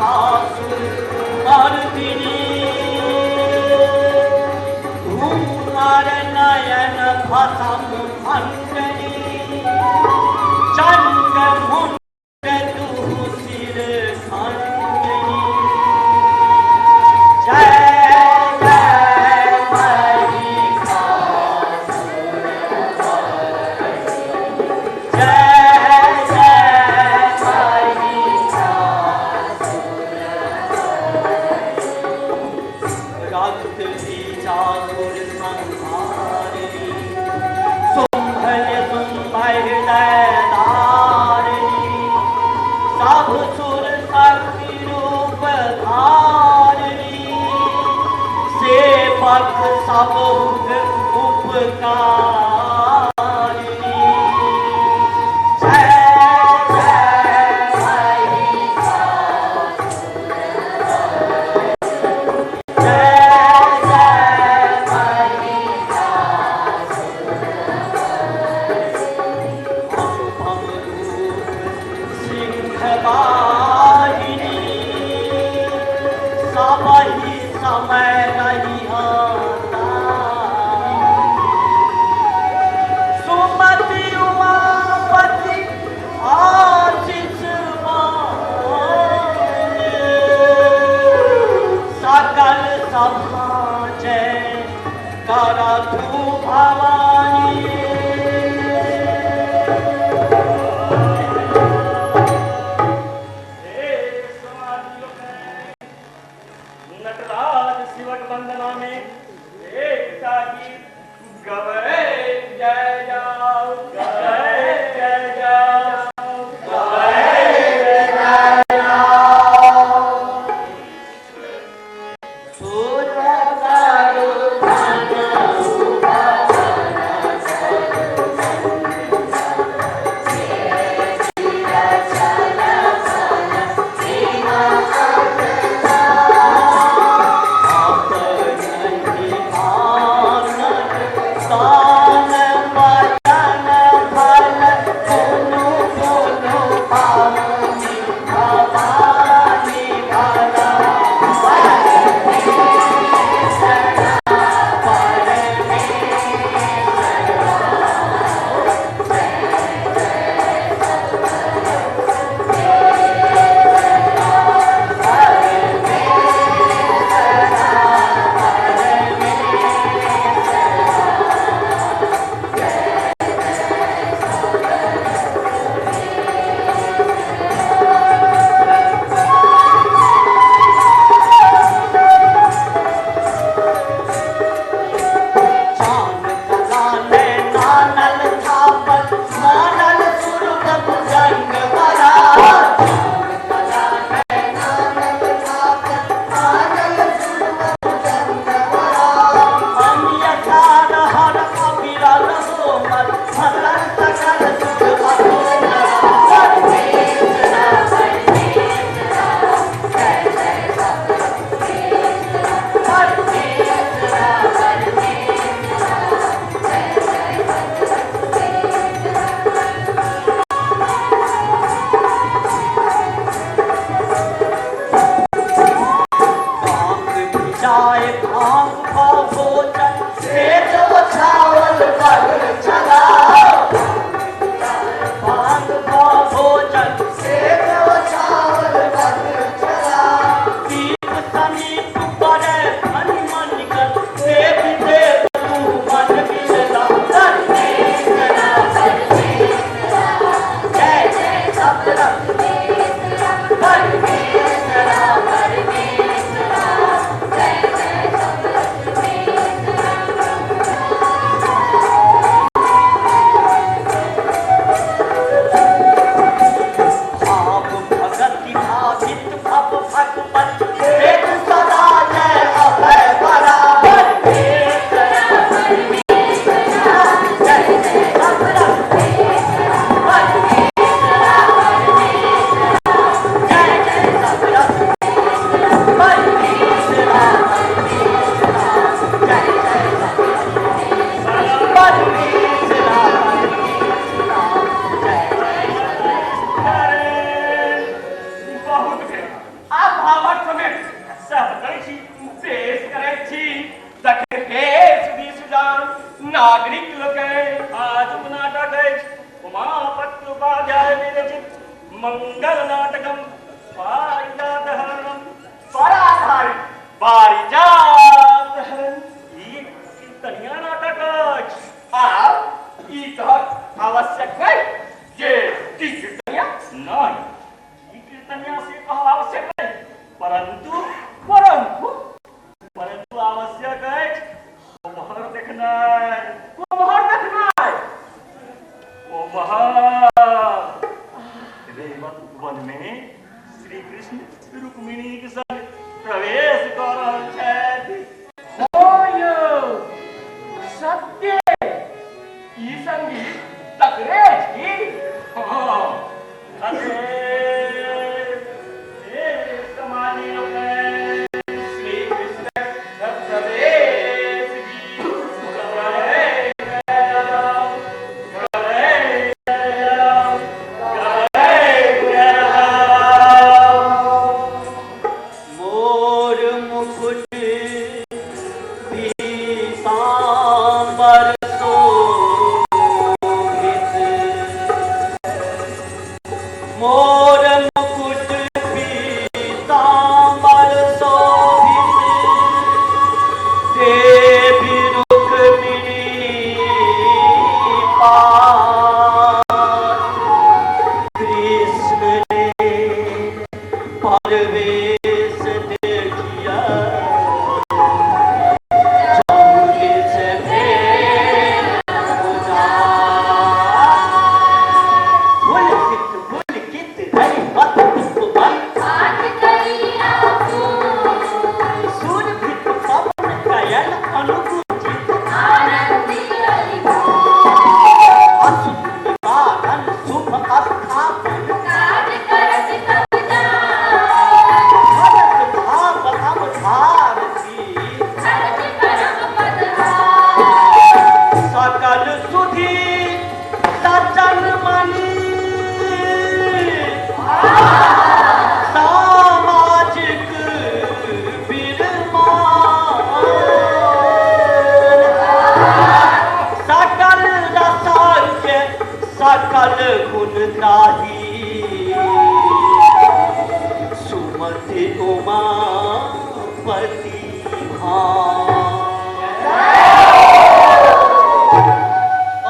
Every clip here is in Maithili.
महिषासुर मर्दिनी, धूमर नयन भसम भंडनी, चंड मुंड दुहु सिर खंडनी। जय जय महिषासुर जय जय महिषासुर। रक्त बीजासुर संहारिणी, शुंभ निशुंभ हृदय धारिणी, सब सुर शक्ति रूप धारिणी, सेवक सब उपकारिणी। जय जय महिषासुर जय जय महिषासुर। अनुपम रूप सिंह वाहिनी, सबहि समय रही सुमति उमापति आशीष मानी, सकल सभा जय करथु भवानी। हे समाधि लोकनि, नटराज शिवक वंदना में एकटा गीत गबैत जय जाउ, गबैत जय जाउ, गबैत जय जाउ। सुर तरु धन उपवन अपनहि आनन आ भावक समेत सभ करै छी, पेश करै छी। तखन हे सुधी सुजान नागरिक लोकनि, आजुक नाटक अछि उमापति उपाध्याय विरचित मंगल नाटकम पारिजात हरणम पर आधारित पारिजात हरण। ई कीर्तनिया नाटक अछि। आब ई कहब आवश्यक नहि जे ई कीर्तनिया। नहि, ई कीर्तनिया से कहब आवश्यक नहि, परंतु परंतु परंतु आवश्यक अछि कोमहर देखनाइ। कोमहर देखनाइ? कोमहर रेवत वन में श्री कृष्ण रुक्मिणीक संग प्रवेश कऽ रहल छथि। हो यौ, सत्य ई संगीत तकरे अछि की? हँ, अरे हे समाजी लोकनि, श्री कृष्णक प्रवेश गीत गबै जाउ, गबै जाउ, गबै जाउ। मोर मुकुट पीताम्बर शोभित, मोर मुकुट पीताम्बर शोभित, देवी रुक्मिणी पास। कृष्ण ने परवेश देखिया चौदिस भेल उदास। पुलकित पुलकित रहिवत उपवन, सुरभित पवन कयल अनुकुचित, अशुभ निवारण शुभ स्थापन, भरत भाव अवधारती, सकल सुधि सज्जन मनी, सामाजिक बिरमान, सकल रसज्ञ सकल गुणग्राही, सुमति उमापति भान।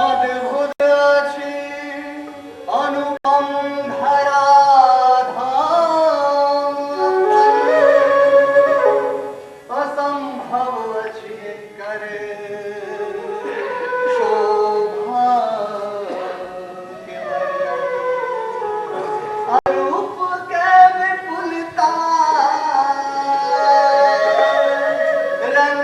अद्भुत अछि अनुपम धराधाम अपन, असंभव अछि एकर शोभा के वर्णन। अरूप के विपुलता रंग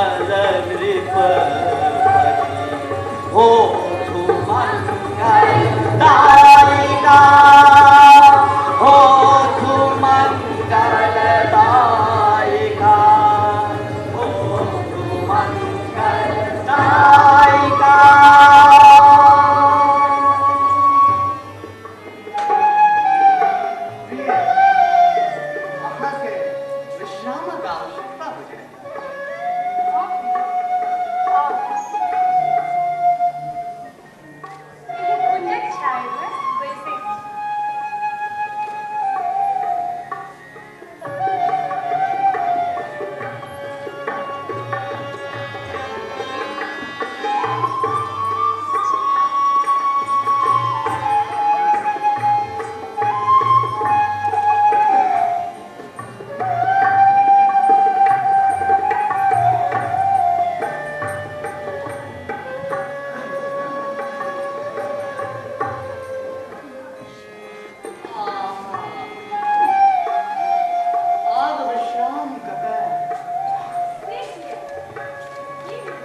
मंगल नृपति होथु मंगल दायिका, होथु मंगल दायिका, होथु मंगल दायिका। प्रिय, अहाँके विश्रामक आवश्यकता बुझाइत अछि। एहि कुंजक छायामे बैसैत छी। आब विश्राम कतय? से किया? की भेल?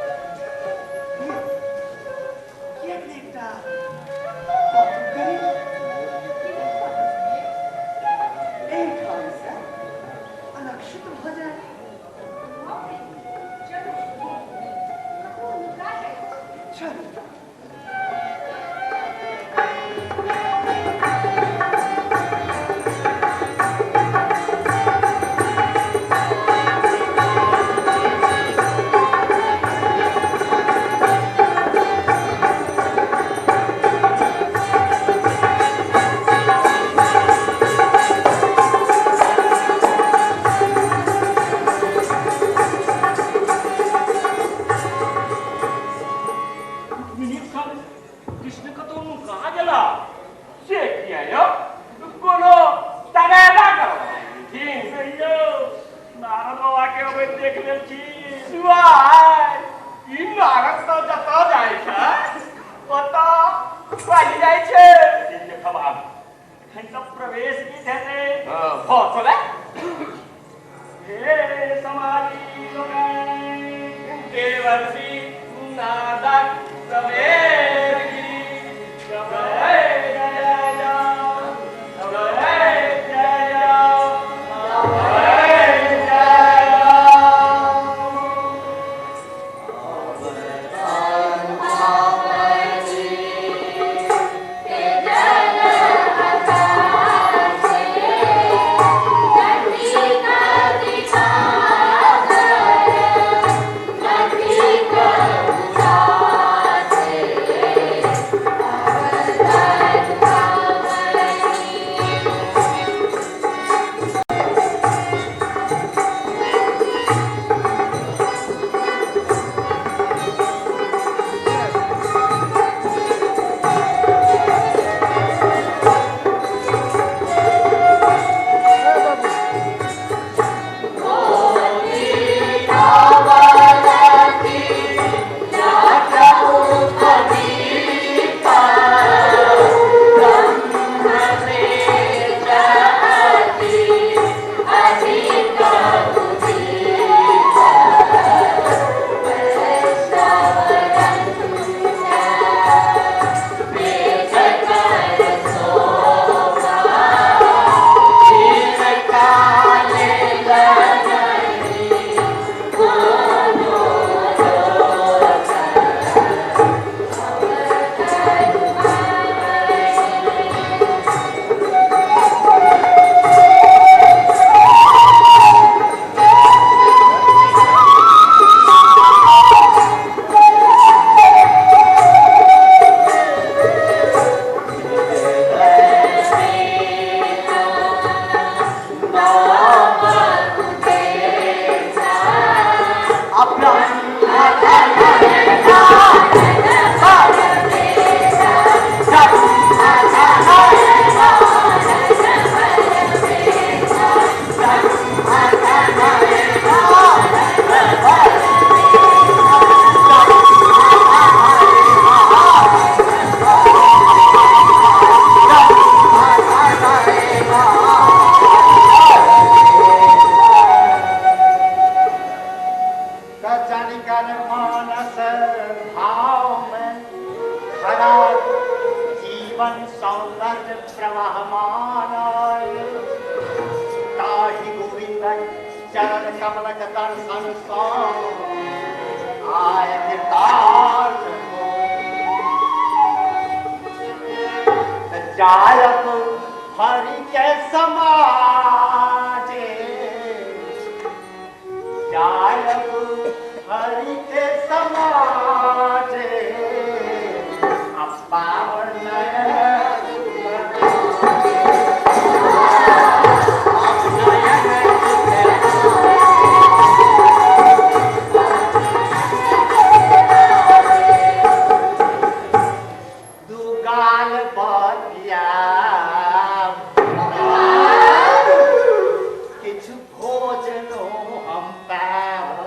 प्रिय, किएक नहि एकटा कौतुक करी? केहन कौतुक प्रिय? एहिठामसँ अलक्षित भऽ जाय। हँ प्रिय, चलू, कतहु नुका जाइ छी। चलू। रुक्मिणीक संग कृष्ण कतौ नुका गेला, से किया यौ? कोनो तगेदा करब यौ? नारद बाबा के अबैत देख लेल छी। सुआय, ई नारद तऽ जतऽ जाइ छै ओतऽ पालि जाइ छै। से देखब आब, एखन तऽ प्रवेश गीत हेतै। भऽ चलै। हे समाजी लोकनि, देवर्षि नारदक प्रवेश गीत जय जय जय जय जय जय जय। नदी सौंदर्य प्रवाहमान ताहि गोविंद चरण कमलक दर्शन सँ आय कृतार्थ जायब हरि के समाजे, जायब हरि के समाजे, पावन दुगाल बतिया किछु भोजनो हम पाब,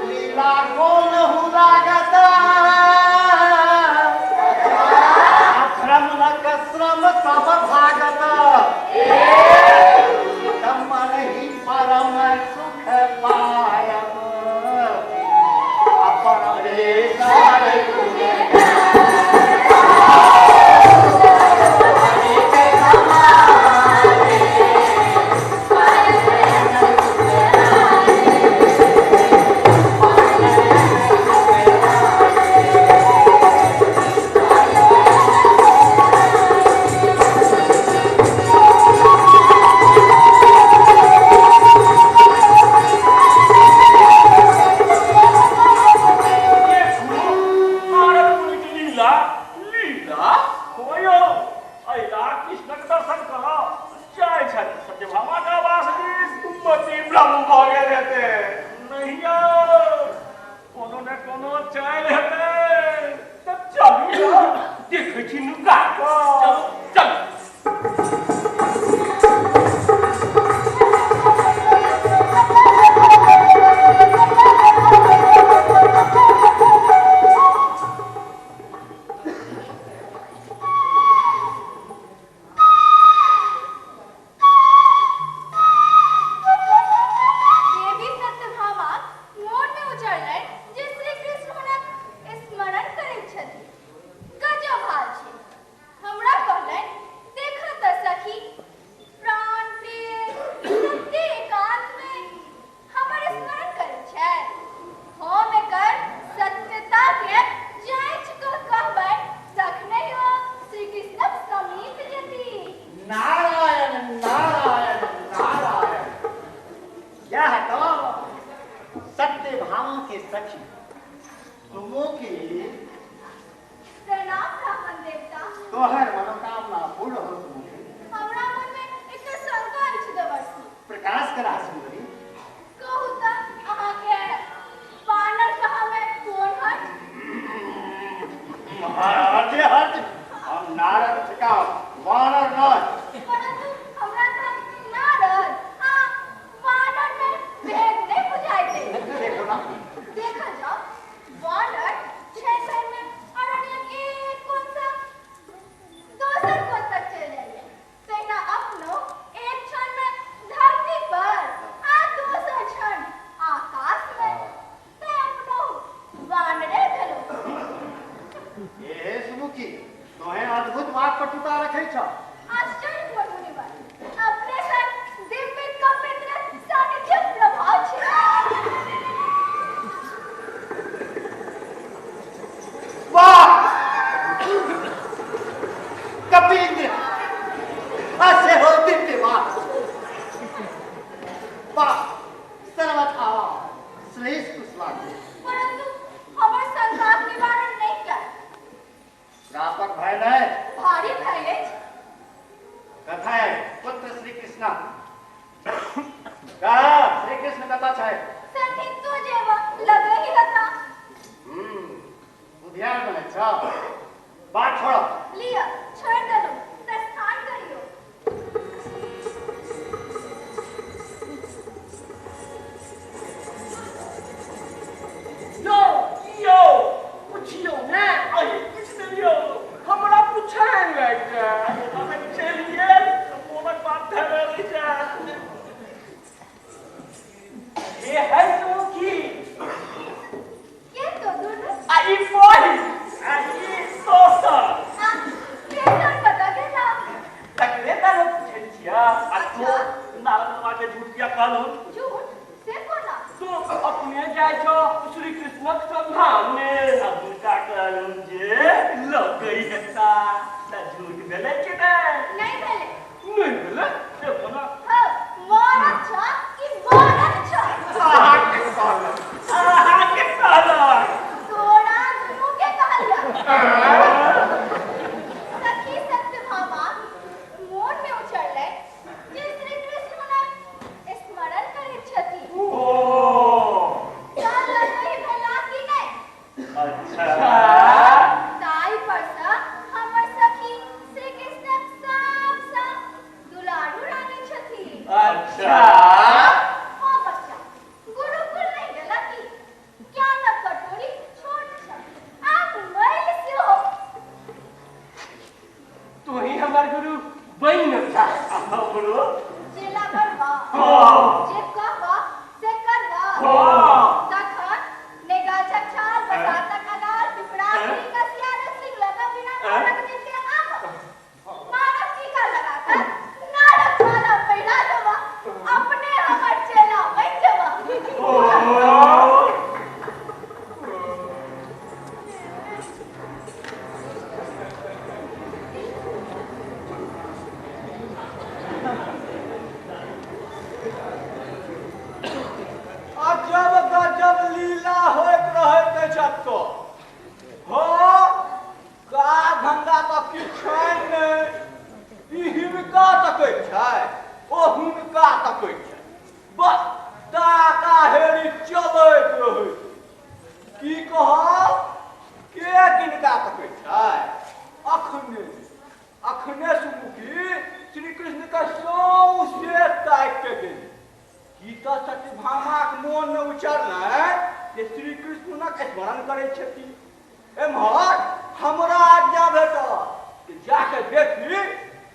लीला कोन लागत भ्रमणक श्रम सब भागत, मन ही परम सुख पायब अपन रे। नारद मुनिक लीला लीला हो यौ, अयला कृष्णक दर्शन करऽ जाइ छथि सत्यभामाक आवास दिस। मति भ्रम भऽ गेल हेतै। नहि यौ, कोनो ने कोनो चालि हेतै। तऽ चलू ने, देखै छी नुका कऽ। चलू चलू। देवी सत्यभामा मोन मे उचरलनि जे श्री कृष्ण हुनक स्मरण करैत छथि। गजब हाल छै। हमरा कहलनि, देखह तऽ सखी, प्राण प्रिय सत्य एकांत मे हमर स्मरण करैत छथि। हम एकर सत्यता के जांचि कऽ कहबनि तखनहि ओ श्री कृष्णक समीप जेती। नारायण नारायण नारायण। यह तो सत्यभामा के सखी सुमुखी। प्रणाम ब्राह्मण देवता। तोहर मनोकामना पूर्ण हो सुमुखी। हमरा मन मे एकटा शंका अछि देवर्षि। प्रकाश करा सुंदरी। कहू तऽ अहाँके बानर कहमे कोन हट? हर्ज हर्ज, हम नारद थिका, वानर नहि। परंतु हमरा तऽ नारद आ वानर मे भेद नहि बुझाइत अछि। देखो ना। देखल जाओ, वानर क्षण भरि मे अरण्यक एक कोन सँ दोसर कोन तक चलि जाइए, तहिना अपनो एक क्षण मे धरती पर आ दोसर क्षण आकाश मे, तें अपनो वानरे भेलहुँ। हे सुमुखी, तोहें अद्भुत वाक पटुता रखै छ। आश्चर्य हुए मुनिवर, अपने सन दिव्य कपित्र सानिध्यक प्रभाव छै। वाह कपीन्द्र, आ सेहो दिव्य वाह वाह, सर्वथा श्रेष्ठ कुशलाग्नि। परंतु हमर शंकाक निवारण नहि कयल। प्रापक भय नहि। भारी भय अछि। कथा है पुत्र श्री कृष्ण कह, श्री कृष्ण कथा छै? सन्नितो जेबा लगही हता। बुधियार बनै छ, बात छोड़ो। लिअ, छोड़ि देलहुँ, प्रस्थान करियौ। यौ यौ, पुछियौ ने। अरे पूछि देलियौ। हमरा पुछै लागि जाय। तखन चलि गेल तऽ मोनक बात धरल रहि जायत। हे है सुमुखी। के तो दुनू? आ ई पहिल आ ई दोसर। आ कहलहुँ। झूठ से कोना? तू अपने जाइ छौ श्री कृष्णक संधानमे आ हुनका कहलहुँ जे लगै हेता, तऽ झूठ भेलै कि नहि? नहि भेलै। नहि भेलै से कोना? हौ, मरद छह कि बरद छह? अहाँके कहलक। अहाँके कहलक। तोरा दुनू के कहलिया। सखी सत्यभामा मोन मे उचरलै जे श्री कृष्ण हुनक स्मरण करैत छथि। ओ तऽ लगै भेला कि नहि? अच्छा। ताहि पर सँ हमर सखी श्री कृष्णक सबसँ दुलारू रानी छथि। अच्छा। हँ बच्चा, गुरुकुल नहि गेला की? ज्ञानक कटोरी छोट छल आ मैल सेहो। तू ही हमर गुरु बनि न जा आ हमरो चेला बनबा? हँ। जे कहबा से करबा? हँ। तखन ने गाछक छाल, बसातक अगार, पिपरासी, कसियारक सिंग लऽ कऽ बिना मानक दिनके आबह। मानव टीका लगा कऽ नारक माला पहिरा देबह, अपने हमर चेला बनि जेबह। अजब गजब लीला होइत रहैत अछि एतऽ। हो, काज धंधा तऽ किछु छनि नहि। ई हिनका तकैत छै, ओ हुनका तकैत छै, बस ताका हेरी चलैत रहै छै। की कहब, के किनका तकैत छै? अखने अखने सुमुखी श्री कृष्ण के सौंसे ताकि के गेली। की तऽ सत्यभामाक मोन मे उचरलै जे श्री कृष्ण हुनक स्मरण करै छथिन। एम्हर हमरा आज्ञा भेटल जे जाके देखी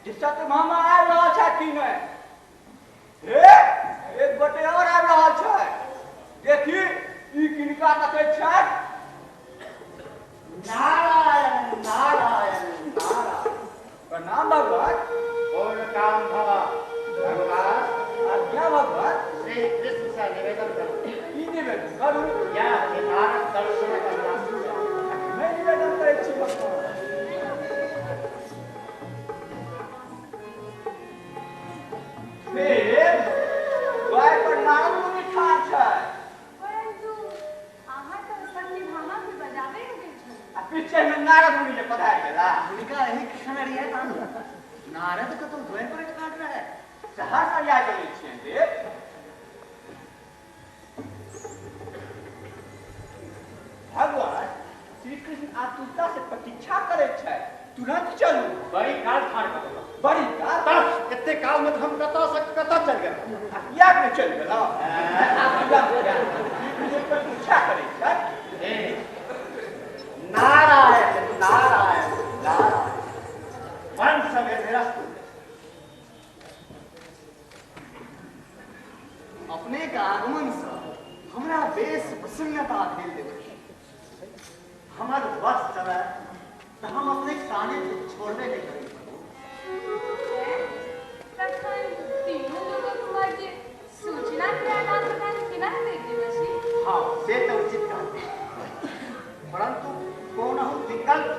जे सत्यभामा आबि रहल छथि कि नहि। हे, एक गोटे और आबि रहल छै, देखी ई किनका तकैत छथि। नारायण नारायण नारायण। प्रणाम भगवान। पूर्ण काम भव भगवान। आज्ञा भगवान। श्री कृष्ण से निवेदन करू। की निवेदन करू? या जे नारद दर्शन करना। नहि निवेदन करै छी भगवान। फेर द्वार पर नारद मुनि ठाढ़ छै। परंतु अहाँ तऽ सत्यभामा के बजाबै गेल छलहुँ। आ पीछे में नारद मुनि जे पधारि गेला। हुनका एहि क्षण अरियाइत आनू। नारद कतौ द्वार पर ठाढ़ रहै। सहस अरिया गेल छियनि देव। भगवान श्री कृष्ण आतुरता से प्रतीक्षा करैत छथि, तुरंत चलू। बड़ी काल ठाढ़ कऽ देलहुँ। बड़ी काल? बस एते काल मे तऽ हम कतऽ से कतऽ चलि गेलहुँ। आ किएक नहि चलि गेलहुँ? आब विलम्ब किएक? श्री कृष्ण प्रतीक्षा करैत छथि। हे नारायण नारायण नारायण। वंश निरस्तु। अपनेक आगमन सँ हमरा बेस प्रसन्नता भेल देवकी। हमर वश चलय तऽ हम अपनेक सानिध्य छोड़बे नहि करी प्रभु। तखन तीनू लोकक मध्य सूचना के आदान प्रदान केना हेतै देवर्षि? हँ, से तऽ उचित कहलियै, परन्तु कोनहु विकल्प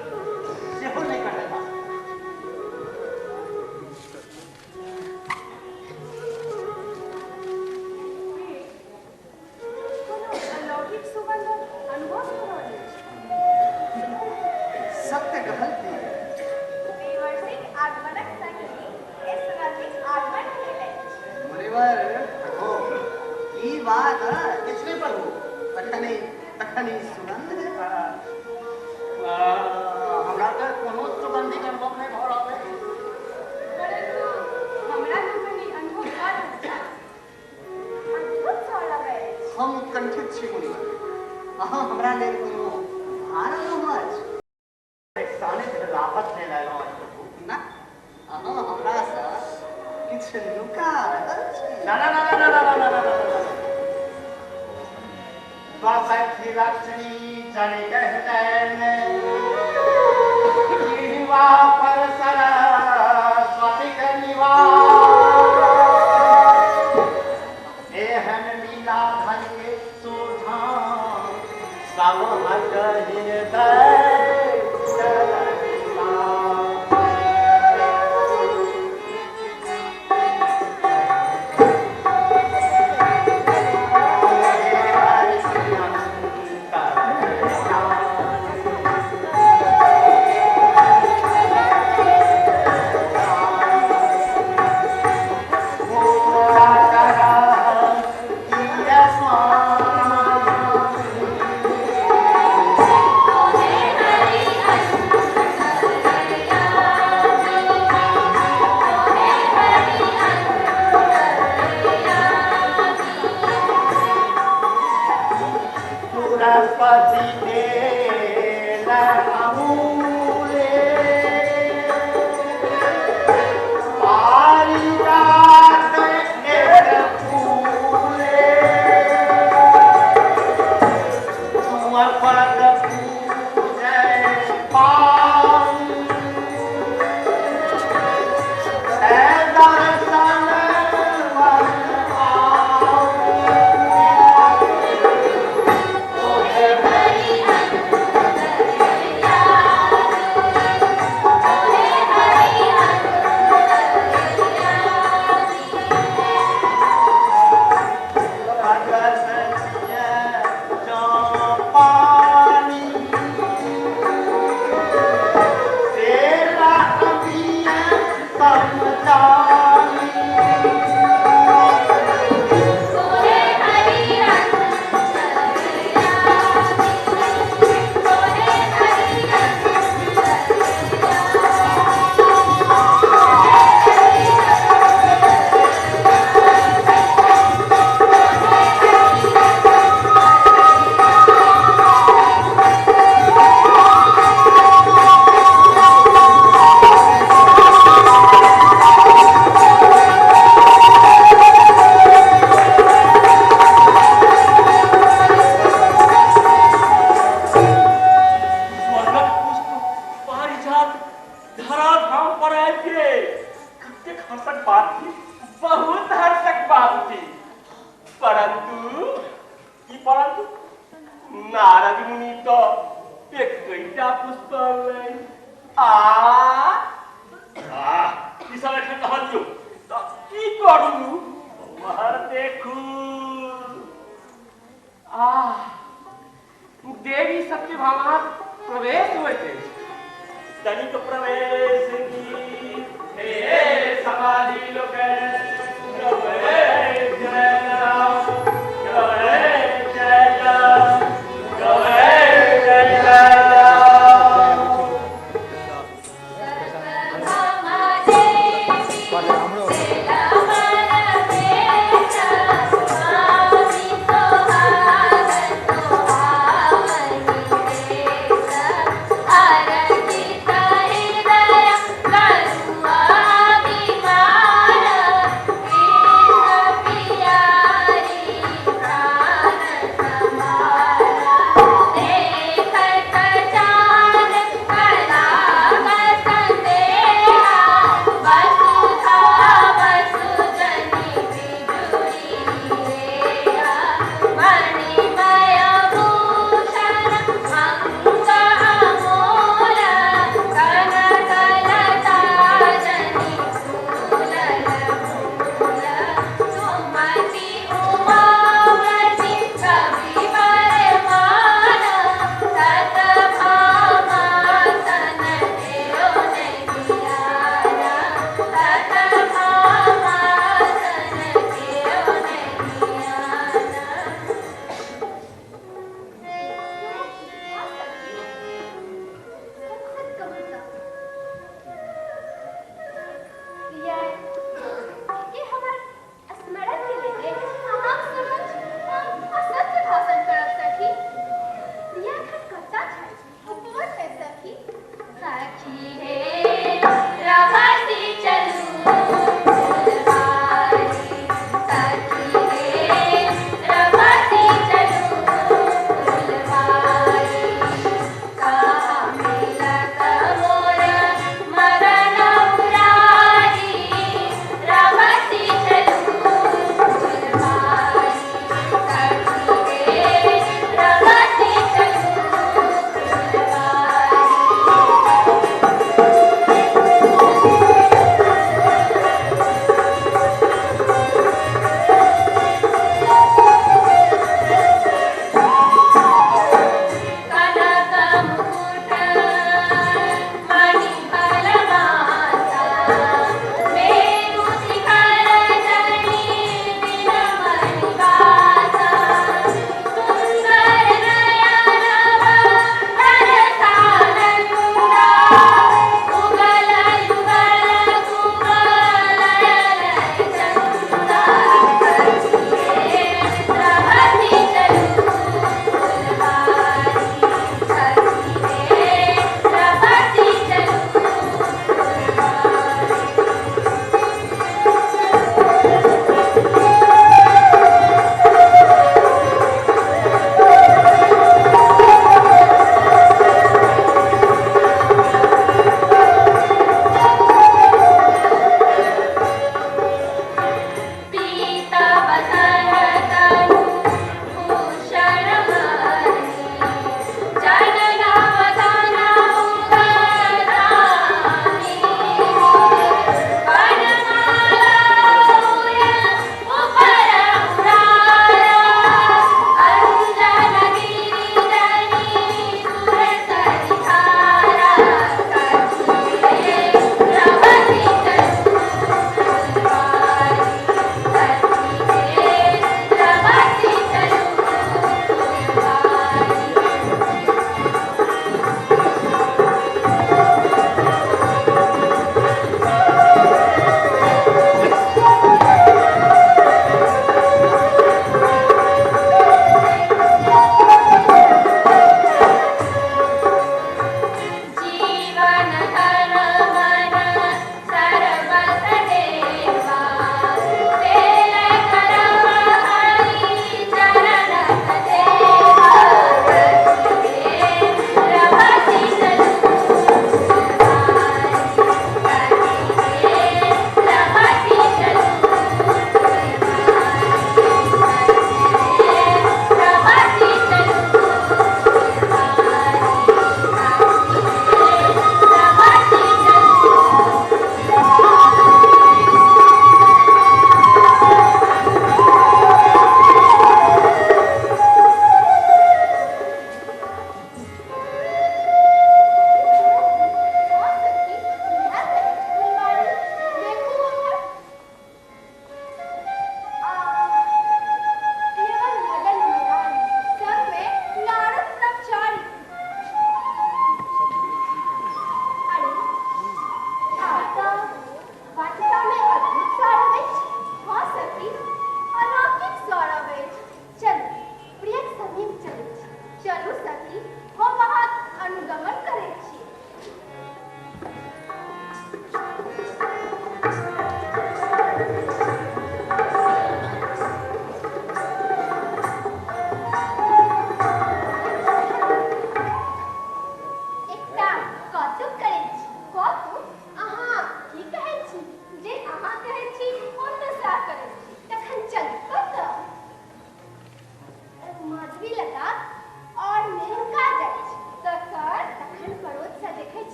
सेहो नहि कहल जा सकैत। कोनो अलौकिक सुगंधक अनुभव भऽ रहल अछि। सत्य कहल प्रिय। देवर्षिक आगमनक संगहि स्मृतिक आगमन भेल अछि। मुनिवर प्रभु, ई बात किछु नहि प्रभु। तखन तखन ई सुगंध? हमरा तऽ कोनो सुगंधिक अनुभव नहि भऽ रहल अछि। परंतु हमरा लोकनि अनुभव भऽ रहल छल। अद्भुत सौरभ अछि। हम उत्कंठित छी मुनिवर। अहाँ हमरा लेल कोनो भार अनलहुँ अछि? सानिध्य लाभक लेल अयलहुँ अछि प्रभु। ना, अहाँ हमरासँ किछु नुका रहल छी। ना ना ना ना ना ना ना ना ना ना। बसथि लक्ष्मी जनिक हृदय में, जिह्वा पर सरस्वतीक निवास। धराधाम पर आबि गेल। कतेक हर्षक बात थी, बहुत हर्षक बात थी। परंतु की परंतु नारद मुनि तऽ एकटा पुष्प अनलनि आ आ ई सब एखन रहऽ दियौ। तऽ की करू? ओम्हर देखू, आ देवी सत्यभामाक प्रवेश होइत अछि। तनिक प्रवेश की हे समाधि लोकनि, गवे जय राम, गवे जय राम, गवे जय राम।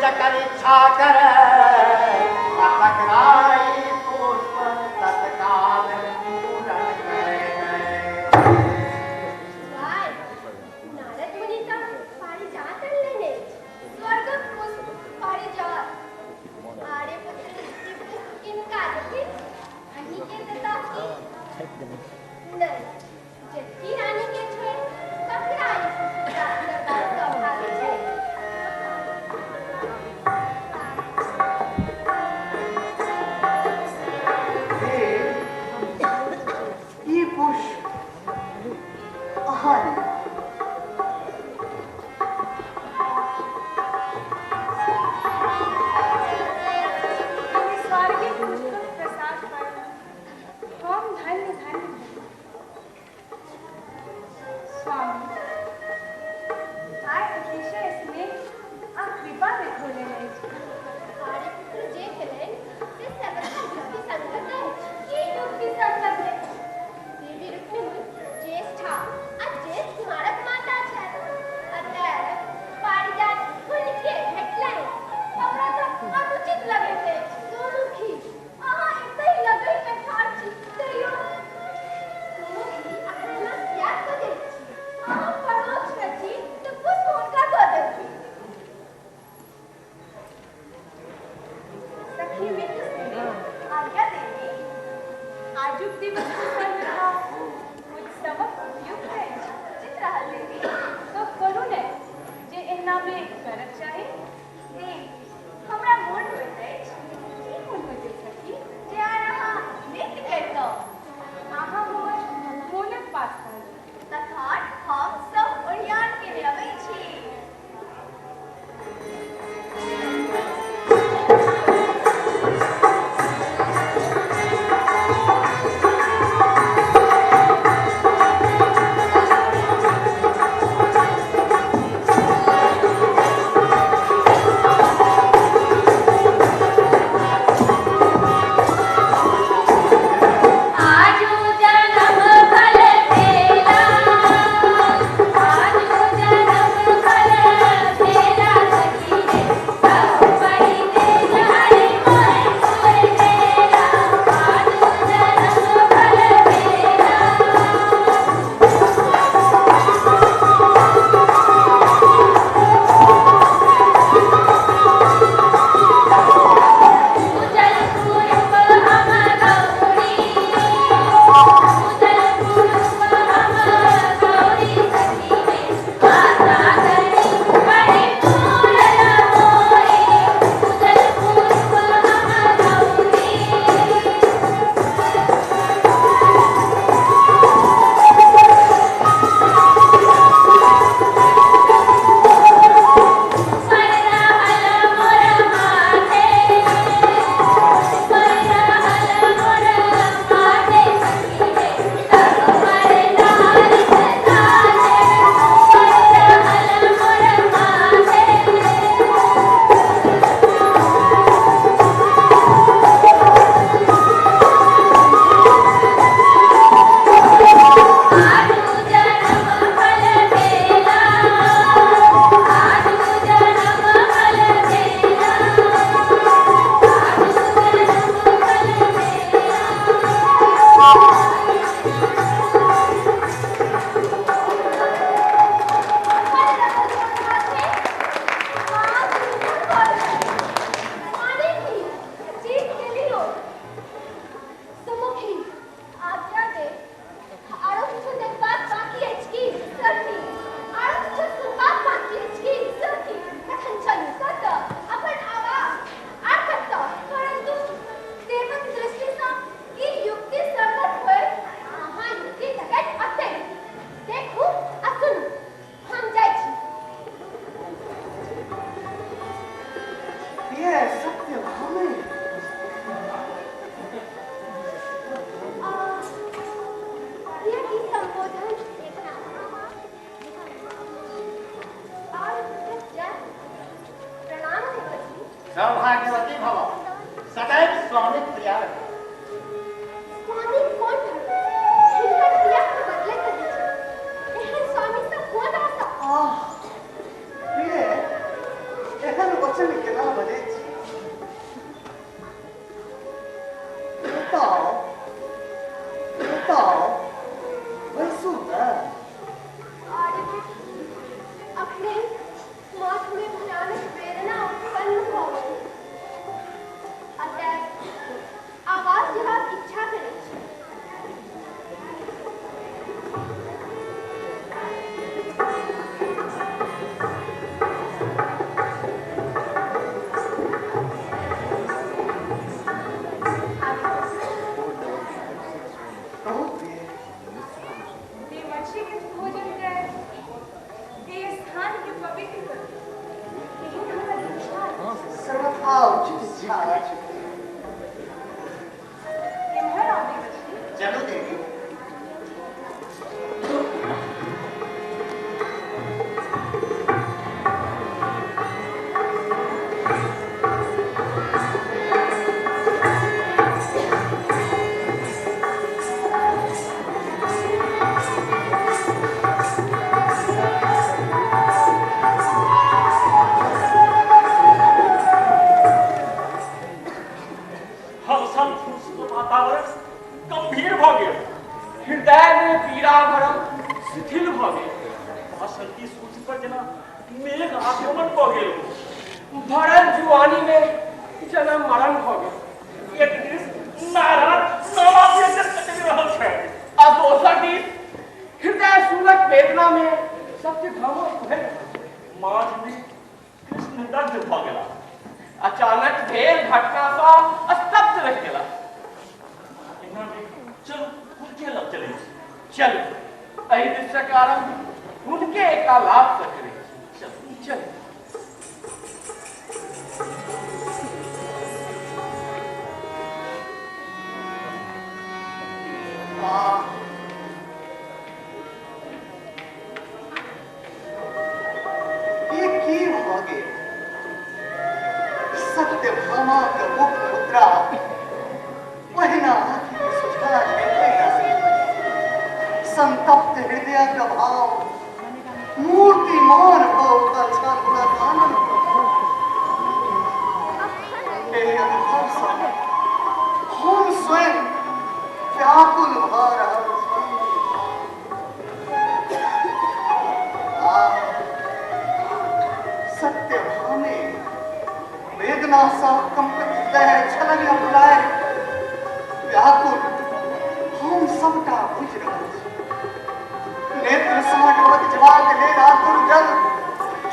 जकर इच्छा करे तकराई पुष्प तत्काल पूरण करे। नारद मुनि तऽ पारिजात अनलनि अछि, स्वर्गक पुष्प पारिजात। आर्यपुत्र ई पुष्प किनका देथिन? अहीं के देता की? नहि, जेठकी रानी के छोड़ि ककरा ई पुष्प प्राप्त करबाक सौभाग्य छै? ई पुष्प अहाँ लिअ। हम स्वर्गीय पुष्पक प्रसाद पाबि हम धन्य धन्य भेलहुँ। स्वामी आइ अतिशय स्नेह आ कृपा देखौलनि अछि। आर्यपुत्र जे केलनि से सर्वथा युक्तिसंगत अछि। की युक्तिसंगत अछि? देवी रुक्मिणी ज्येष्ठा आ ज्येष्ठ कुमारक माता छथि, अतएव पारिजात हुनके भेटलनि। हमरा तऽ अनुचित लगैत अछि। सोमुखी, अहाँ एतहि लगैमे ठाढ़ छी तैयो सोमुखी, अहाँ एना किएक बजैत छी? अहाँ परोक्षमे छी तऽ पुष्प हुनका दऽ देलखिन। सखी मित्र से आज्ञा देवी, आजुक दिवस सर्वथा उत्सवक उपयुक्त अछि। उचित रहल देवी। तो करू ने जे एहनामे करक चाही। देवी, हमरा मोन होइत अछि। की मोन होइत अछि सखी? जे आइ अहाँ नृत्य करितहुँ। अहाँ हमर मोनक बात कहलहुँ। तखन हम सब ओरियान केने अबै छी। आजू जनम फल भेला, आजू जनम फल भेला सखी रे, सब परि जाय मोहि मोहि मेला। आजू जनम फल भेला। उजल पुरुप हम गौरी, उजल पुरुप हम गौरी सखी रे, आशा करी बड़ी पूरल मोरी। उजल पुरुप हम गौरी। परहल मोर माथे, परहल मोर माथे सखी रे, तब पर लाल साजे। परहल मोर माथे। आजू जनम फल भेला, आजू जनम फल भेला, आजू जनम फल भेला। फल रहल मोर माथे, माथ ऊपर भऽ रहल। माने की जीत गेलियो। सुमुखी, आज्ञा दे। आरो किछु देखबाक बाकी अछि की सखी? आरो किछु सुनबाक बाकी अछि की सखी? तखन चलू। कतऽ? अपन आवास। आर कतऽ? परन्तु देवक दृष्टिसँ ई युक्ति संगत होयत? अहाँ युक्ति तकैत अतै देखू आ सुनू, हम जाइ छी। प्रिय सत्यभामे, आ, प्रिय की संबोधन और जय प्रणाम देवजी। सौभाग्यवती भव, सदैव स्वामीक प्रिया रह। स्वामी कोन धर्म? हिनकर प्रिया के बदलैत रहै छै। एहन स्वामी सँ कोन आशा? आह प्रिय, एहन वचन केना एतऽ एतऽ बैसू तऽ। अखने माथमे भयानक वेदना उत्पन्न भऽ गेल। अतएव आवाज देबाक इच्छा करैत छी। कहू प्रिय। देवर्षि के भोजन कर एहि स्थान के पवित्र करू, एहन हमर इच्छा अछि। सर्वथा उचित इच्छा अछि। एम्हर आउ देवर्षि। चलू देवी। हलसल फुलसल वातावरण गंभीर भऽ गेल। हृदय मे पीड़ा भरल शिथिल भऽ गेल। वासंती सूर्य पर जेना मेघ आक्रमण भऽ गेल हो। भरल जुआनी मे जेना मरण भऽ गेल। एक दिस नारद नामाव्यंजन कटि रहल छथि आ दोसर दिस हृदय शूलक वेदना मे सत्यभामा कुहरि रहल छथि। माँझ मे कृष्ण दग्ध भऽ गेला। अचानक भेल घटना सँ स्तब्ध रहि गेला। एना मे चलू हुनके लग चलै छी। चलू, एहि दृश्यक आरम्भ हुनके एकालाप सँ करै छी। चलू चलू। वाह, ई की भऽ गेल? सत्यभामाक मुख मुद्रा ओहिना आँखिक सोझाँ झलकि रहल। संतप्त हृदयक भाव मूर्तिमान भऽ उठल छल हुनक आनन्द। एहि अनुभवसँ हम स्वयं व्याकुल भऽ रहल छी। सत्यभामे वेदनासँ कम्पित हृदय छलनि अकुलाय व्याकुल। हम सबटा बुझि रहल छी। नेत्र सँ ढबक जेबाक लेल आतुर जल,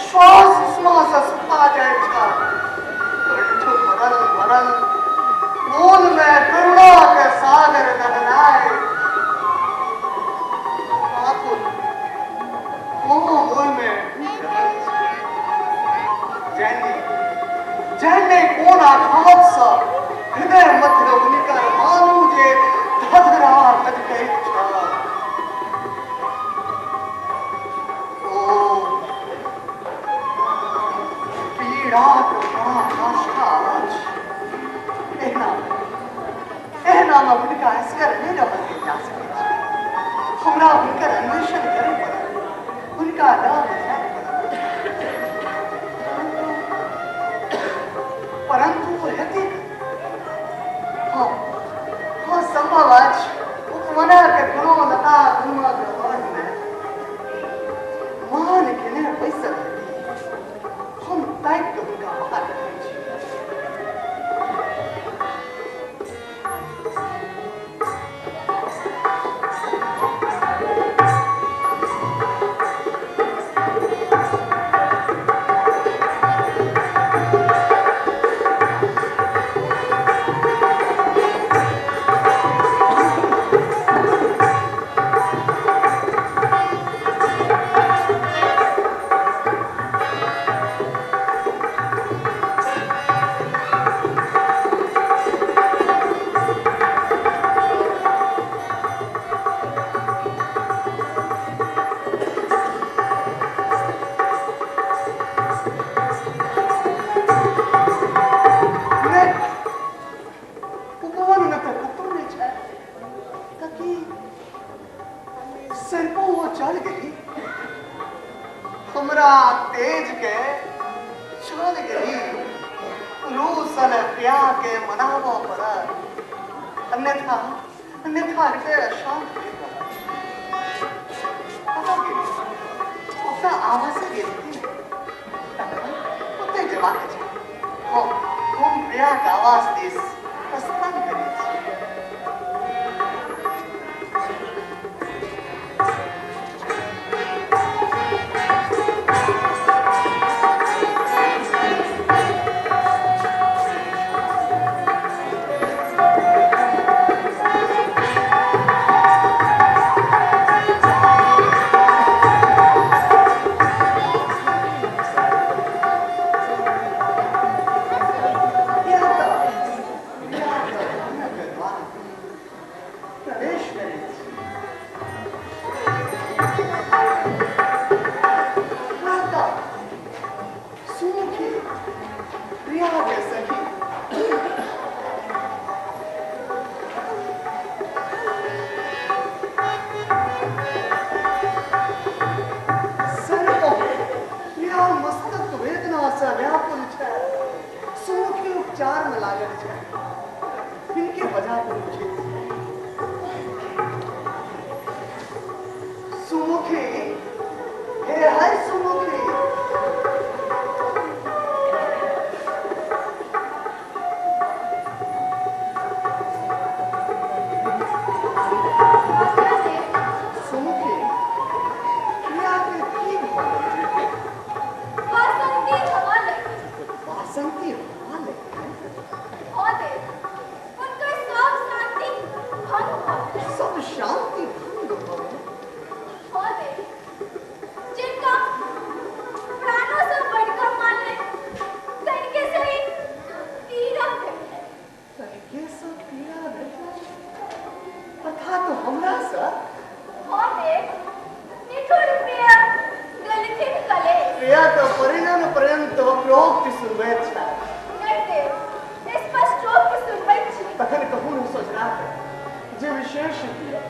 श्वास उष्मासँ सुखा जाइत छल। कंठ भरल भरल, मोनमे करुणाक सागर लहराय आकुल हम ओहिमे डूबि रहल छी। जानि जानि कोन आघातसँ हृदय मध्य हुनकर मानू जे धधरा धधकैत छल। ओ पीड़ाक पराकाष्ठा अछि। एहना एहनामे हुनका एसगर नहि रहल देल जा सकैत छै। हमरा हुनकर अन्वेषण करय पड़त, हुनका लग जाय पड़त। परन्तु ओ हेतै हँ हँ सम्भव अछि उपवनक कोनो लता गुलमक बाढ़मे मान केने बैसल हेती। हम ताकि कऽ हुनका बाहर करै छी। नहि, उपवनमे तऽ कतहु नहि छै। तऽ की सरिपों ओ चल गेली? हमरा तेज के चल गेली। रूसल प्या के मनाबऽ पड़त। अन्यथा अन्यथा हृदय अशांत होइत रहत। कतऽ गेली? अपना आवासे गेल हेती ने? तखन ओतहि जेबाक चाही। हम प्रियाक आवास दिस प्रस्थान करैत छी। इएह तऽ प्रियाक द्वार प्रवेश करैत छी। वएह तऽ सुमुखी प्रियाक सखी। सर्व प्रिया मस्तक वेदनासँ व्याकुल छै। सुमुखी उपचारमे लागल छै। हिनके बजा कऽ पूछैत छी। सुमुखी, हे हाय सुमुखी। आज्ञा देव। सुमुखी, प्रियाके की भऽ गेल? वासंती हवा लागि गेल। वासंती हवा लागि गेल? हँ देव, हुनकर सब शान्ति भंग भऽ गेल। सब शान्ति भंग भऽ गेल? हँ देव, जिनका प्राणोसँ बढ़िकऽ मानलनि तनिके सही पीड़ा भेटलनि। तनिकेसँ पीड़ा भेटल? अर्थात हमरासँ? हँ देव, निठुर प्रिया देलखिन कलेश। प्रिया तऽ परिणय पर्यन्त वक्रोक्ति सुनबैत छथि। नहि देव, स्पष्टोक्ति सुनबैत छी। तखन कहू ने सोझरा कऽ जे विशेष दिअ।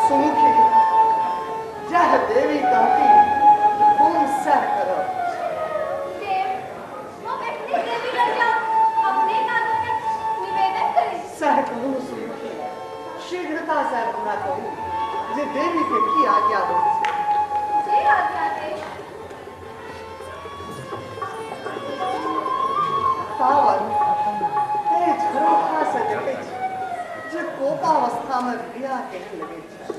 सुमुखी, जह देवी कहती हम सह करब। देव, हम एखने देवी लग जा अपने आगूमे निवेदन करै छी। सह कहू सुमुखी, शीघ्रता से हमरा कहू जे देवी के की आज्ञा होइत छै। जे आज्ञा देव। तावत एहि झरोखा से देखै छी जे कोपावस्था मे प्रिया केहन लगैत छै।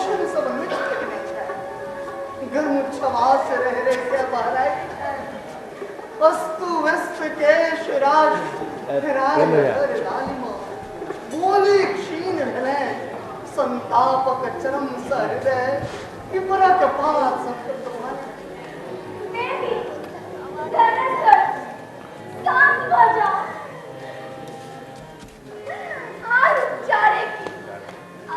आभूषण सब नोचि लेने छनि। गर्मोच्छ्वास रहि रहि के बहराइत छनि। अस्तु व्यस्त केश राज राज कर लालिमा बोली क्षीण भेलनि। संतापक चरम सहृदय पिपरक पात संकृत भऽ देवी, धनेश्वर, शांत भऽ जाउ। आर उपचारे की?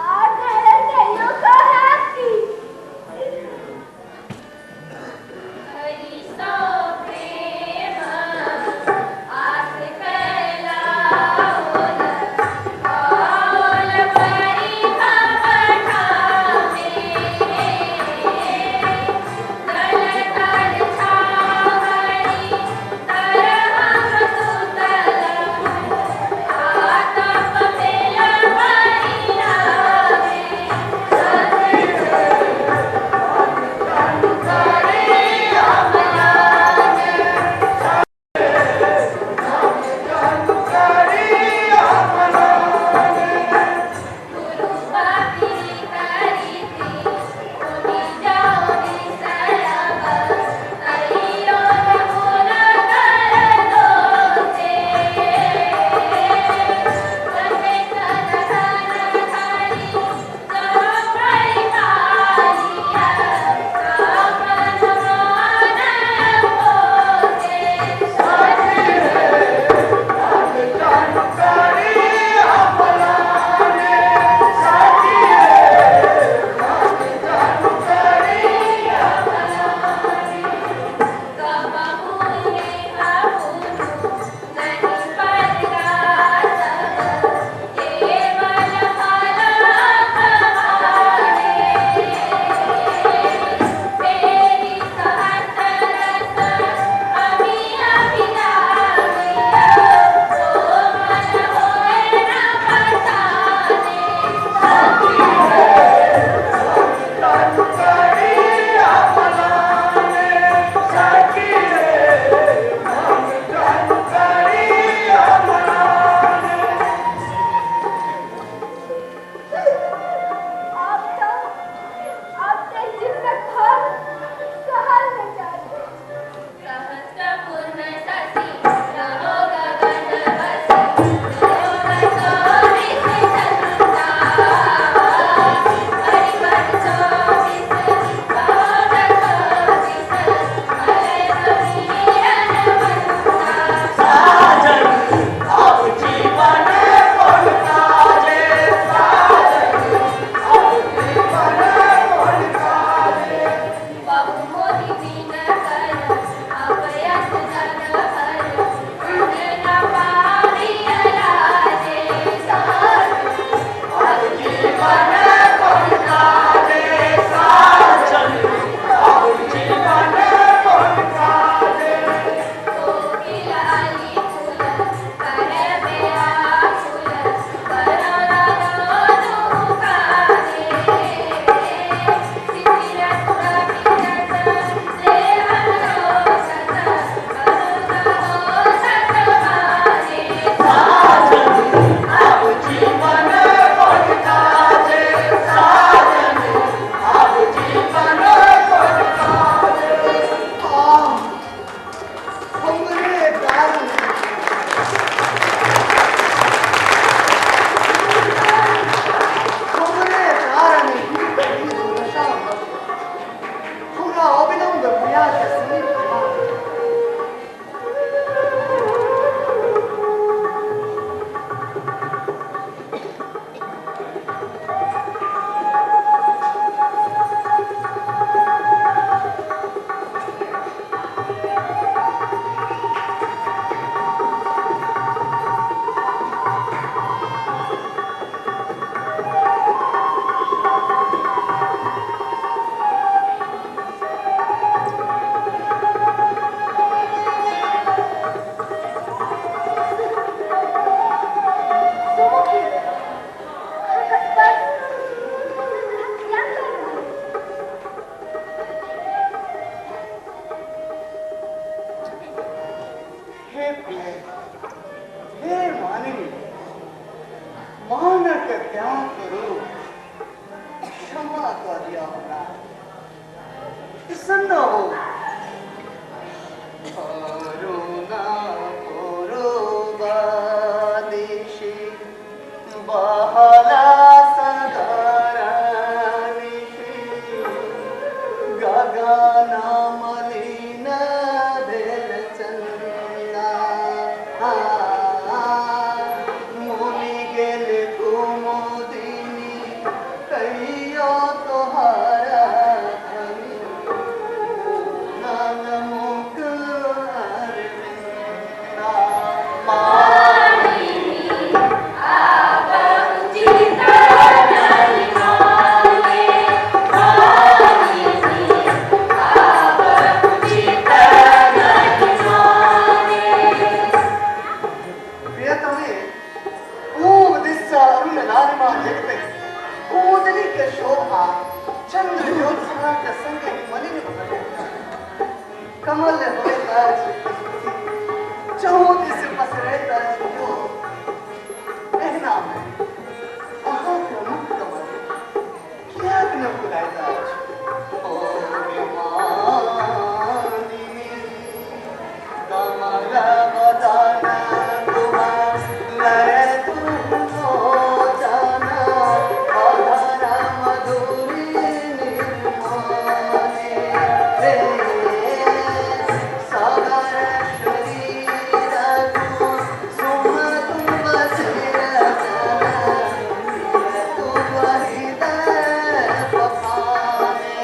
आर धैर्य धैर्यो का हैत की? हरि सो प्रेम आस कैलाओल कौल परिभव ठामे जल तल छाहरि तर हम सुत क्षमा कऽ दिअ हमरा। प्रसन्न हो। अरुणा दिशि बहला सदर निशि गगन मलिन भेल चन्दा मुनि गेल कुमुदिनी कहियो तोहरा धनी नन मुख अरविंदा। प्रियतमे, पूर्व दिस सँ अरुण लालिमा जगतै कुमुदिनी के शोभा चंद्र ज्योत्सना के संग ही मलिन भऽ गेल। कमल होइत अछि चहुँ दिस पसरैत अछि जोत। एहना मे अहाँके मुख कमल किएक ने फुलाइत अछि? ओ मानिनी, कमल बदन तुम लय लोचन अधर मधुरी निर्माने रे सागर शरीर कुसुम तुम सिरजन तुम हृदय पखाने।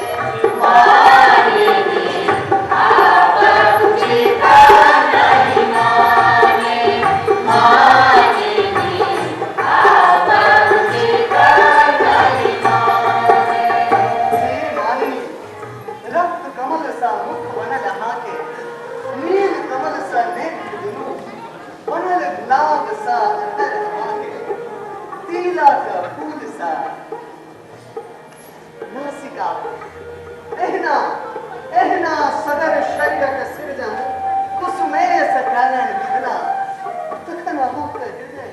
हे मालिनी, रक्त कमल सा मुख बनल अहाँके, नील कमल सा नेत्र दुनू बनल, गुलाब सा अधर अहाँके, तिलक फूल सा नासिका। एहिना एहिना सगर शरीरक सृजन कुसुमेश कयलनि विधना, तखन अहाँके हृदय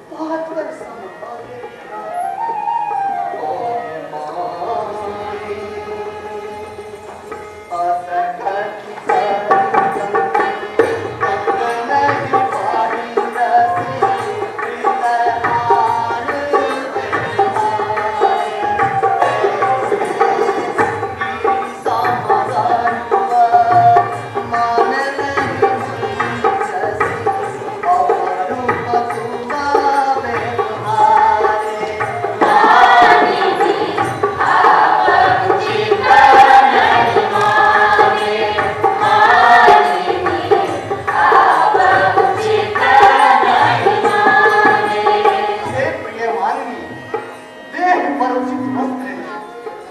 पाथर सम भऽ गेल। ओ मानिनी, असकट नहीं पाही रसी हृदय हार। मान नहीं जसी रूप तुमा व्यवहारे। हे प्रिय मालिनी, देह पर उचित वस्त्र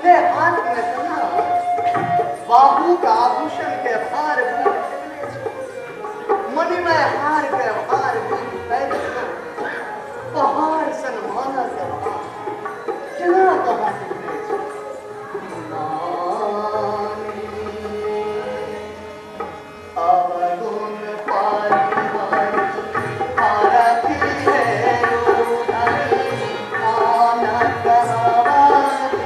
ने हाथ में कन्हा, बाहु का आभूषण के भार भूल ठेकने छै, मणिमय हार के भार भूल पैर, पहाड़ सन मानस भार केना कहाँ टिकने छै? मानिनी, अवगुण परिहरि हरखि हेरु धरि आन कहवति।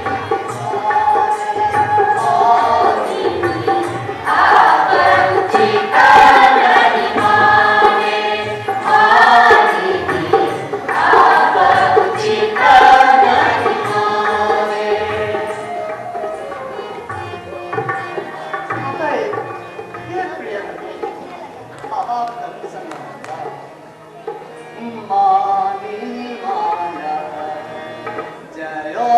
हे प्रिय, आप मानिनी मान जयो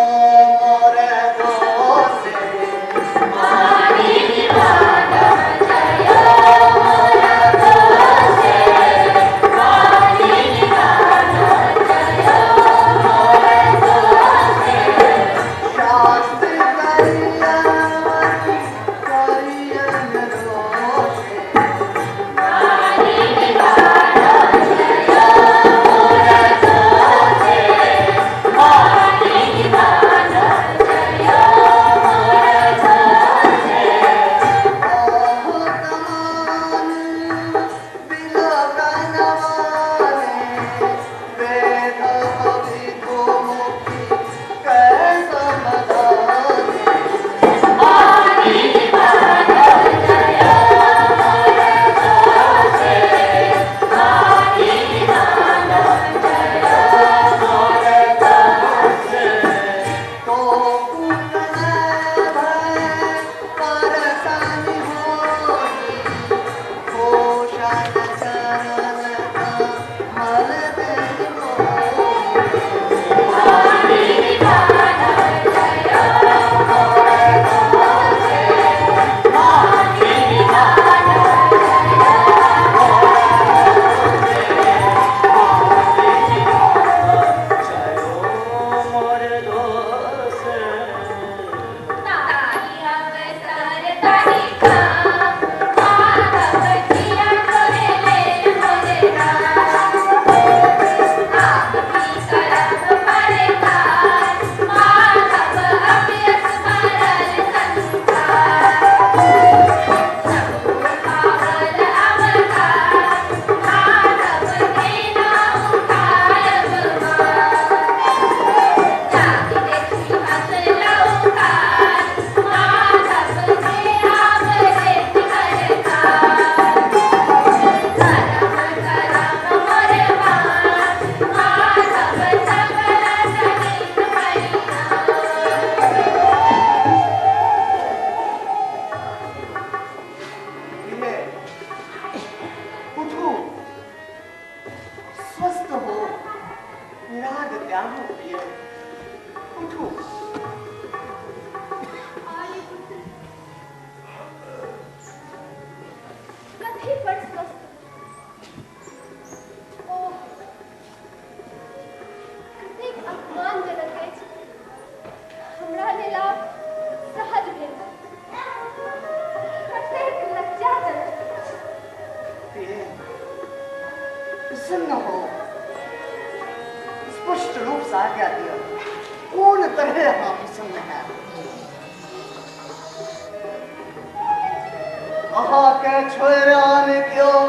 मोर दोषे। मानिनी मान जयो मोर दोषे, मानिनी मान जयो मोर दोषे। शास्त्र करियन करियन रोषे। मानिनी मान जयो मोर दोषे, मानिनी मान। प्रसन्न हो। स्पष्ट रूप से आज्ञा दिया, कोन तरह अहाँ प्रसन्न है? अहाँ के छोड़ि आन क्यों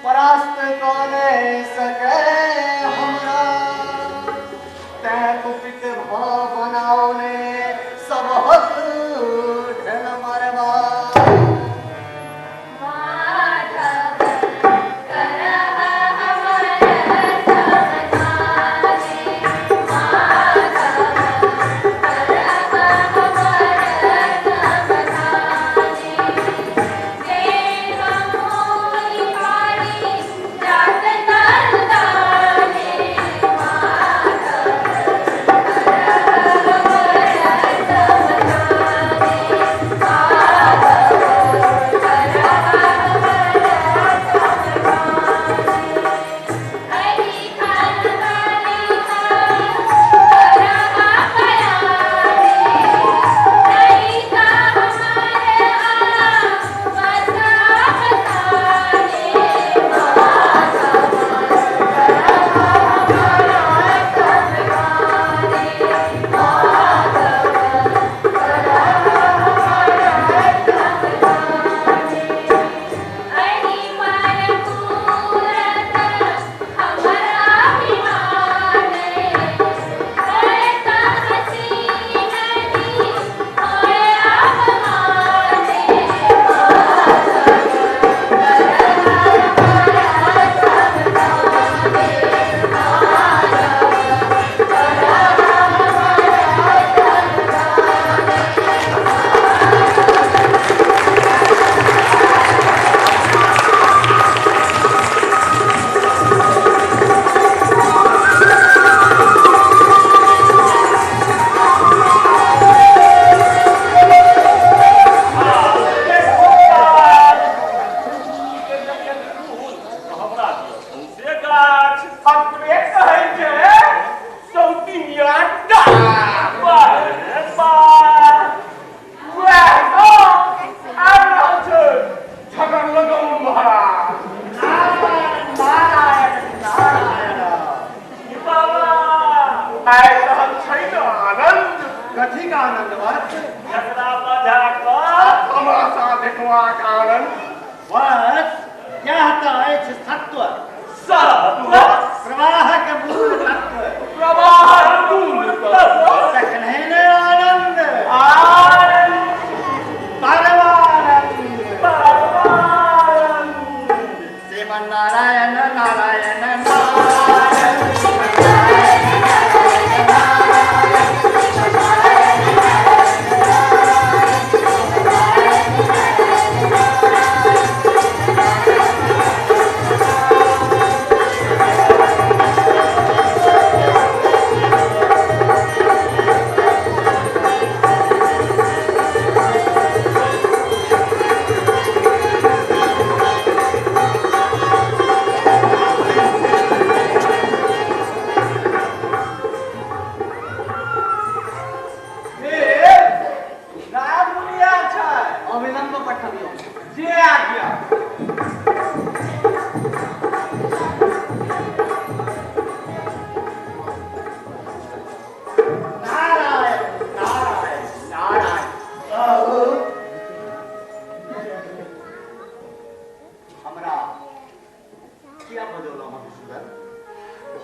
परास्त कऽ नहि सकै हमरा, तैं कुपित भऽ बनाओने सबहक ढेल मारबा।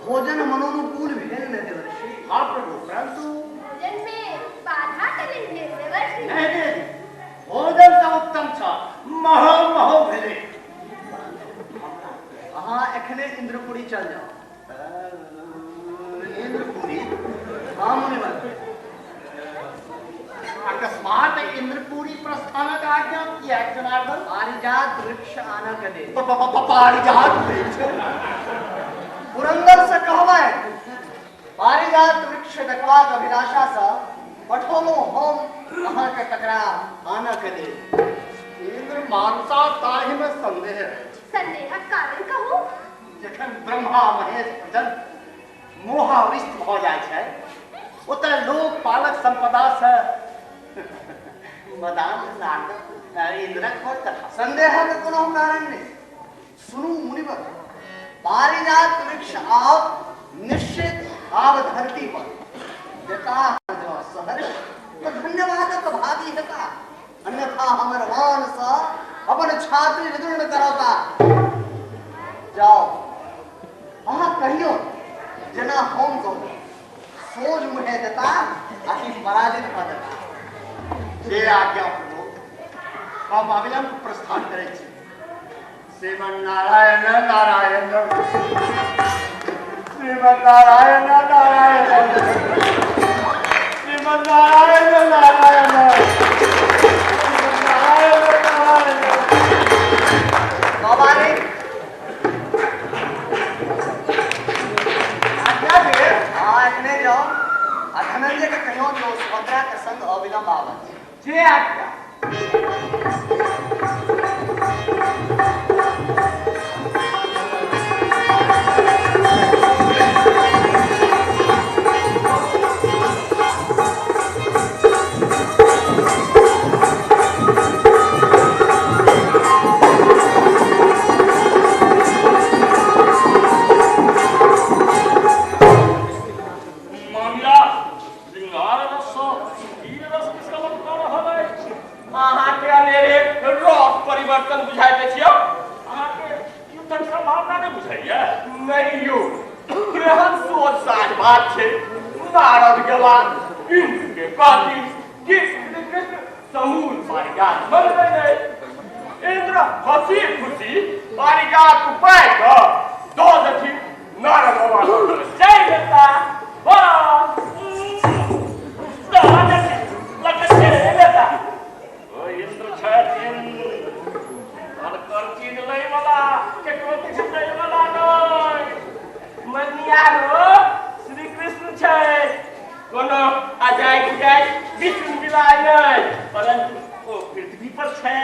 भोजन मनोनुकूल भेल न देवर्षि। हाँ प्रभु, परंतु भोजन में बाधा त नहीं भेल देवर्षि। नहीं नहीं, भोजन तऽ उत्तम छ, महो महो भेले। अहाँ एखने इंद्रपुरी चल जाओ। इंद्रपुरी? हाँ मुनिवर। अकस्मात इंद्रपुरी प्रस्थानक आज्ञा किएक जनार्दन? पारिजात वृक्ष आनक लेल। पारिजात वृक्ष? पुरंदर से कहबै पारिजात वृक्ष देखबाक अभिलाषा से पठौलहुँ हम अहाँके तकरा आनक लेल। इंद्र मानसा ताहि में संदेह अछि। संदेहक कारण कहू। जखन ब्रह्मा महेश प्रजन मोहाविष्ट भऽ जाइ छै, ओतऽ लोक पालक संपदा से मदान नारद इंद्रक बड़ कथा। संदेहक कोनो कारण नहि। सुनू मुनिवर, पारिजात वृक्ष आब निश्चित आब धरती पर देता जो सहर्ष तऽ धन्यवादक भागी हेता, अन्यथा हमर वाण सँ अपन छाती विदीर्ण करौता। जाओ, अहाँ कहियो जेना हम कहू, सोझ मुँहे देता आ कि पराजित भऽ देता। जे आज्ञा प्रभु, हम अविलंब प्रस्थान करै छी। श्रीमन नारायण नारायण, श्रीमन नारायण नारायण, श्रीमन नारायण नारायण, श्रीमन नारायण नारायण। बाबा रे, आज्ञा दे। हाँ, एखने जाओ आ धनंजय के कहियो जे ओ सुभद्रा के संग अविलंब आबत। जे आज्ञा। मामिला श्रृंगार रस वीर रस विश्रमण कऽ रहल अछि। अहाँके अनेरे रस परिवर्तन बुझाइत अछि यौ। अहाँके युद्धक संभावना नहि बुझाइया? नहि यौ, केहन सोच साझ बात छै। नारद गेला इन्द्र के कहथिन कि श्री कृष्ण समूल पारिजात मंगबनि अछि। इन्द्र हंसी खुशी पारिजात उपाय कऽ दऽ देथिन। नारद बाबा जय देता बड़ा दऽ देथिन लग जय देता। ओ इन्द्र छथिन हुनकर चीज लै वाला केकरो किछु दै वाला नहि। मनिया रो श्री कृष्ण छै, कोनो अजाय गुजाय विष्णु बिलाय नहि, परंतु ओ पृथ्वी पर छै,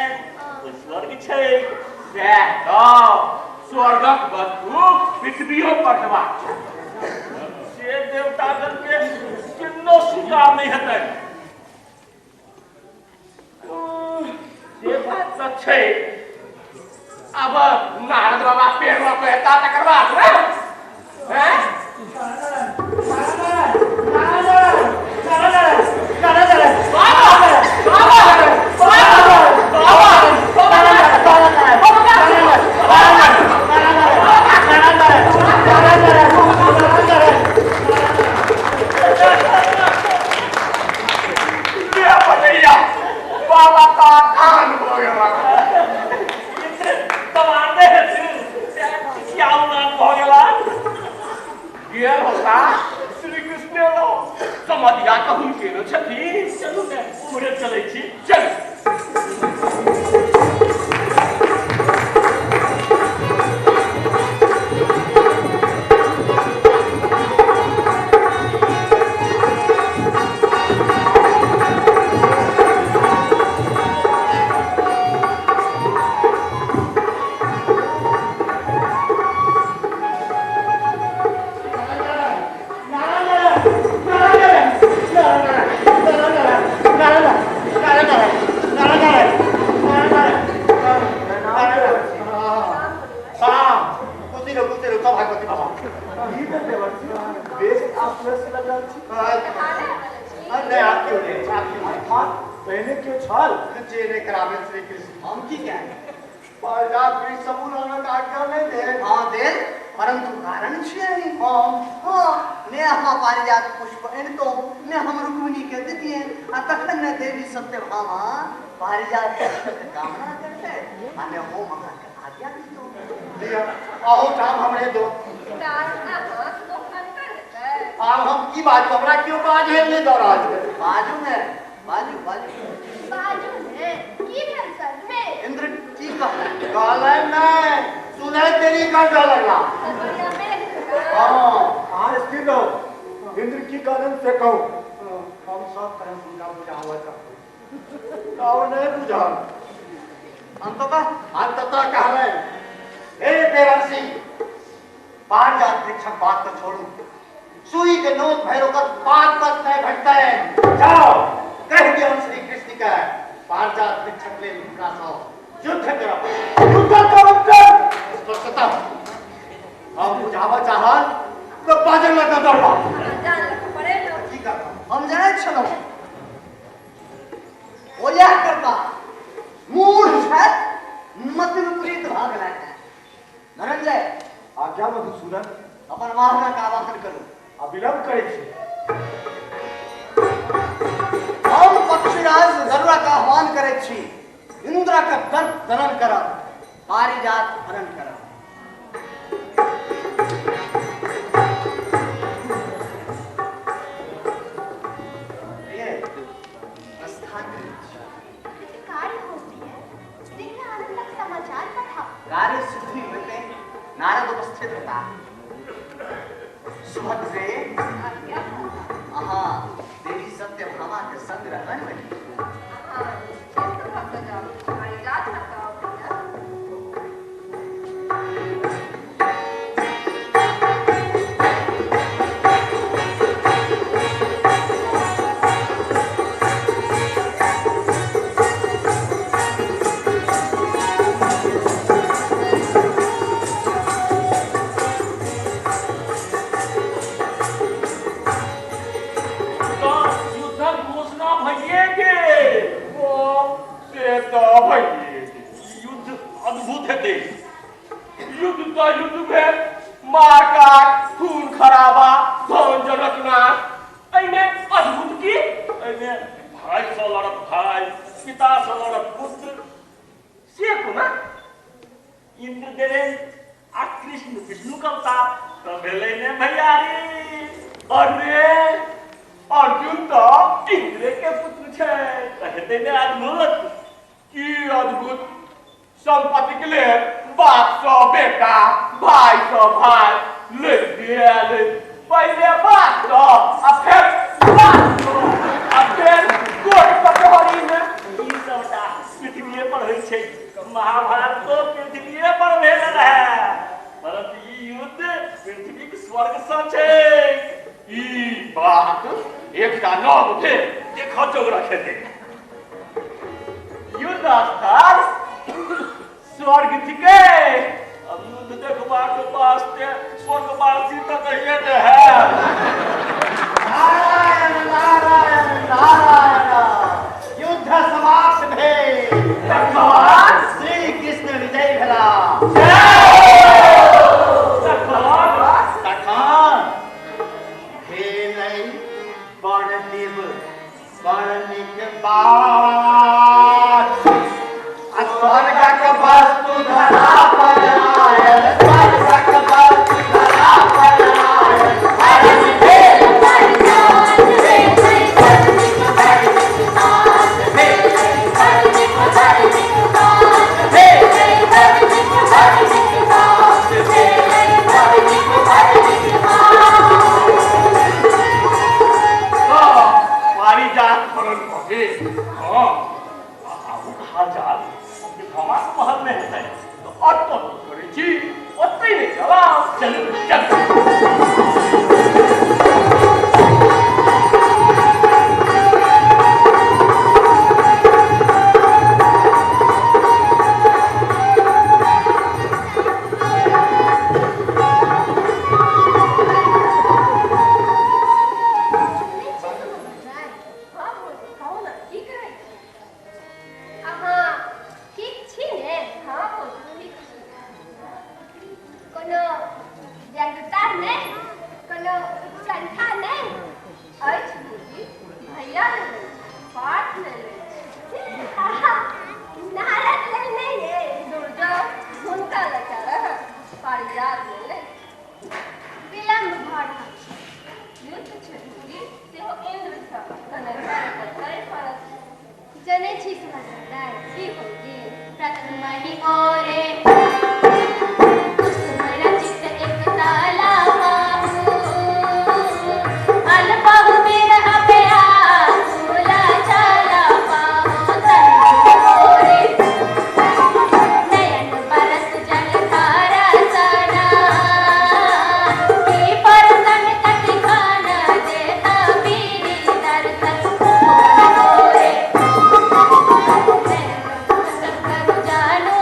ओ स्वर्ग छै। सएह तऽ स्वर्गक वस्तु पृथ्वियो पर हेबाक चाही। से देवतागण के किन्नो स्वीकार नहि हेतनि। से बात तऽ छै। आब नारद बाबा पेड़ लऽ कऽ एता तकर बाद ने। हैं? ले भैया, बाबा का कान हो गेला। तमारने हेथिन श्यामनाथ भऽ गेला। गेल होता श्री कृष्ण एलो समधिया तऽ हुनके ने छथिन। चलू ने, उम्हरे चलै छी। चल। खुशी रहो, खुशी रहो, सौभाग्यवती बाबा। की भेल देवर्षि? बेस आश्वस्त लग रहल छी। नहीं, आप क्यों नहीं, आप क्यों नहीं? अर्थात पहिने केओ छल? जे नहि कराबे श्री कृष्ण। हम की कहे? पारिजात वृक्ष समूल आनक आज्ञा नहि दे। हाँ देल, परंतु कारण छियै। हम हाँ, ने अहाँ पारिजात पुष्प अनितो ने हम रुक्मिणी के दितियै, आ तखन ने देवी सत्यभामा पारिजात पुष्पक कामना करतै आ ने हम अहाँके आज्ञा दितौ। लिअ, अहू ठाम हमरे दो। कारण अहाँक दोख अनकर हेतै। आब हम की बाजू, हमरा केओ बाजै नहि दऽ रहल छै। बाजू ने, बाजू बाजू। बाजू ने, की भेल सर में? इंद्र की कहलनि? कहलनि नहि, सुनैत देरी कर दऽ लगला। बढ़िया मेघ जकाँ। हाँ। अहाँ स्थिर रहू। इंद्र की कहलनि से कहू। हम सब तरह हुनका बुझाबऽ चाहबै तऽ ओ नहि बुझल। अंततः अंततः कहलनि, हे देवर्षि, पारिजात वृक्षक बात तऽ छोड़ू, सुई के नोक भरि ओकर पात तक नहि भेटतनि। जाओ, कहि दियौन श्री कृष्ण के पारिजात वृक्षक लेल हुनका सँ युद्ध करब। युद्ध करब? स्पष्टतः। हम बुझाबऽ चाहल तऽ बाजल लग दौड़बा। जान लग पड़ेलो। की करब? हम जनैत छलहुँ ओ इएह करता। मूढ़ छथि, मति विपरीत भऽ गेलनि। धनंजय। आज्ञा मधुसूदन। अपन वाहनक आवाहन करू। आ विलम्ब करै छी। हम पक्षीराज गरुड़क आह्वान करैत छी। इन्द्रक दर्प दमन करब, पारिजात हरण करब। प्रिय, प्रस्थान करैत छी। कार्य हो प्रिय, शीघ्र आनंदक समाचार पठाउ। कार्य सिद्धि होते नारद उपस्थित होता। सुभद्रे, आज्ञा माता। अहाँ देवी सत्यभामा के संग रहबनि बहिन? अहाँ निश्चिन्त भऽ कऽ जाउ। पारिजात हटाउ प्रिय। तऽ युद्धक घोषणा भइए गेल। ओ से तऽ भइए गेल। युद्ध अद्भुत हेतै। युद्ध तऽ युद्ध भेल, मारकाट, खून खराबा, धन जनक नाश, एहिमे अद्भुत की? एहिमे भाइसँ लड़त भाइ, पितासँ लड़त पुत्र, से कोना? इन्द्र देवेन आ कृष्ण विष्णु अवतार तऽ भेलै ने भैयारी। अरे अर्जुन तऽ इन्द्रे के पुत्र छै। तऽ हेतै ने अद्भुत। की अद्भुत? संपत्तिक लेल बाप सँ बेटा, भाय सँ भाय लड़ि गेल। पहिले बाप सँ आ फेर बाप सँ आ फेर कोर्ट कचहरी मे। ई सबटा पृथ्वीए पर होइ छै। महाभारतो पृथ्वीए पर भेल रहै, परंतु ई युद्ध पृथ्वीक स्वर्ग सँ छै। ई बात एकटा नव भेल। देखऽ जोगरक हेतै। युद्ध स्थल स्वर्ग थिकै। अब युद्ध देखबाक वास्ते स्वर्गवासी तऽ नहिए ने है। नारायण नारायण नारायण, युद्ध समाप्त भेल। तखन श्री कृष्ण विजयी भेला। तखन तखन भेलै बड़ दिव बड़ नीक बात आ स्वर्गक वस्तु धरा पर आयल। स्वर्गक वस्तु धरा पर आयल। हरण भेल। पारिजात भेलै बड़ नीक बड़ नीक बात भेलै, बड़ नीक बड़ नीक बात भेलै, बड़ नीक बड़ नीक बात भेलै, बड़ नीक बड़ नीक बात। तऽ पारिजात हरण भऽ गेल। हँ, आ आबुक हालचाल सत्यभामाक महल मे हेतै। तऽ अतऽ की करै छी? ओतै नहि चलब? चलू चलू। सुनै छी सुभद्रा? हँ भौजी, कहू ने, की कहै छी? अहाँ ठीक छी ने? हँ भौजी, ठीक छी। कोनो व्यग्रता नहि, कोनो उत्कंठा नहि? अछि भौजी, भैया लेल अछि, पाठ लेल अछि। आहा, नारद लेल नहि अछि? दुर्गा हुनका लगा रह पारिजात लेल अछि। विलम्ब भऽ रहल छै। युद्ध छै भौजी, सेहो इन्द्रसँ, कने तऽ करय पड़त। जनै छी सुभद्रा? की भौजी? प्रथमहि ओरे कुसुम रचित एक ताला पाहु, अल्पहु बिरह व्याकुल चला पाहु। तन ओरे नयन बरस जल धारा सना, की परसन कटि खान देता बीरी दर्शन। मोर ओरे जानो।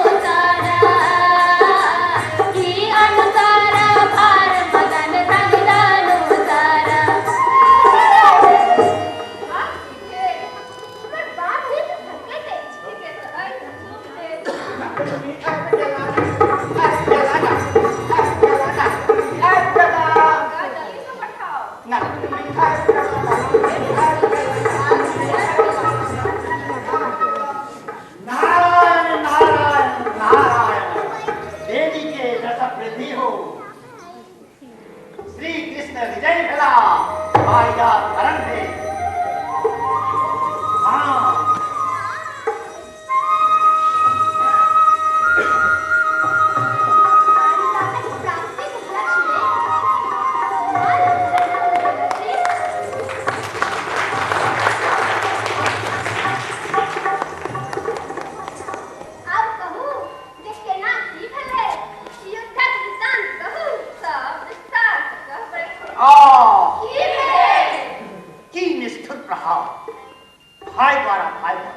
भाई द्वारा भाई पर,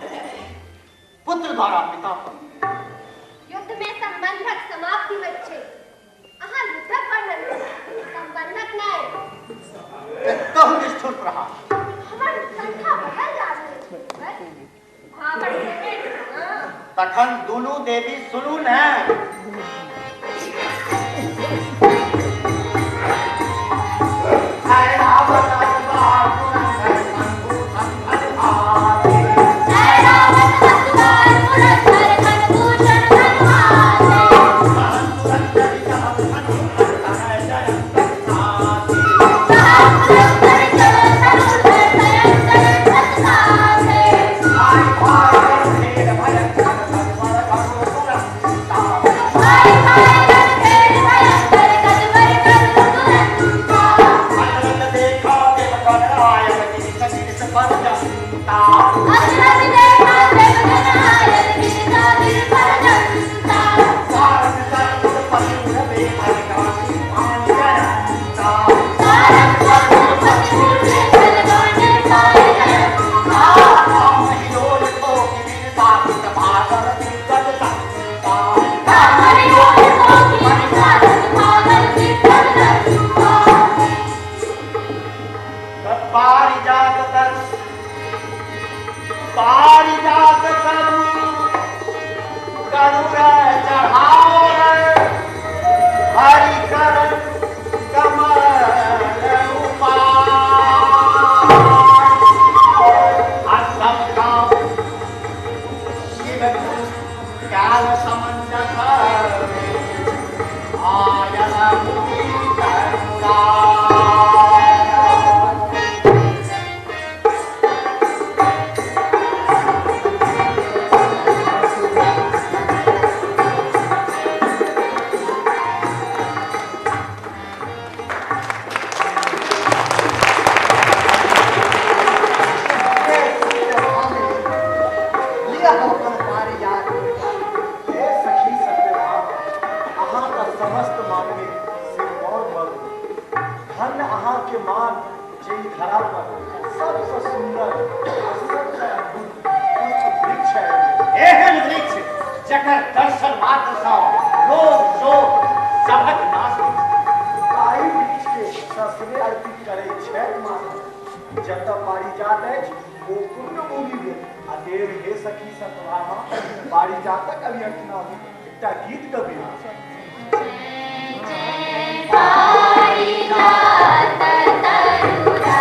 पुत्र द्वारा पिता पर। युद्ध में संबंधक समाप्ति होइत छै। अहाँ युद्धक वर्णन करू, संबंधक नहि। कतहु निष्ठुर प्रहार। हमर संख्या बढ़ल जा रहल अछि। भाबर सेहो हँ। तखन दुनू देवी सुनू ने। ऐरावत असवार पुरंदर खनभूषण धनवासे। सहस्र चल धनुर्धर भयंकर सतसाथे। भाई भाई रणखेड़ भयंकर गजबर करू दुरंता। अचरज देखा देवगन आयल गिरजा गिर पर जनता। सारंग पति मूर्ति छल गाने पाए जयंता। हरि ओम कोकि सारंग भागल विफल जनता। पारिजात तरु, पारिजात तरु गरुड़ चढ़ाओ, हरि कर कमल उपाय। आ सब काम शिव काल समंजस आयल मुदित मुरार। हे सत्यभामे, लिअ अपन पारिजात। हे सखी सत्यभामा, अहाँ तऽ समस्त मानवे सिरमौर बरू। धन्य अहाँके मान जे ई धरा पर सबसँ सुन्दर आ सबसँ अद्भुत पुष्प वृक्ष आबि गेल। एहन वृक्ष जकर दर्शन मात्र सँ रोग शोक सभक नाश होइत छै। ताहि वृक्ष के ससरे अर्पित करै छथि माधव। जतऽ पारिजात अछि ओ पुण्य भूमि भेल। आ देव हे सखी सत्यभामा, पारिजातक अभ्यर्थना मे एकटा गीत गबियौ। पारिजात तरुरा,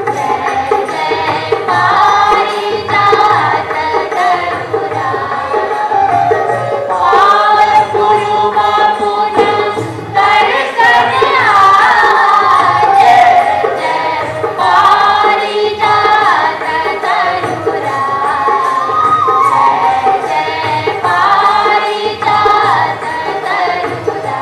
जय जय पारिजात तरुरा। पावन पुरुब पुन दर्शन आय, जय जय पारिजात तरुरा, जय जय पारिजात तरुरा।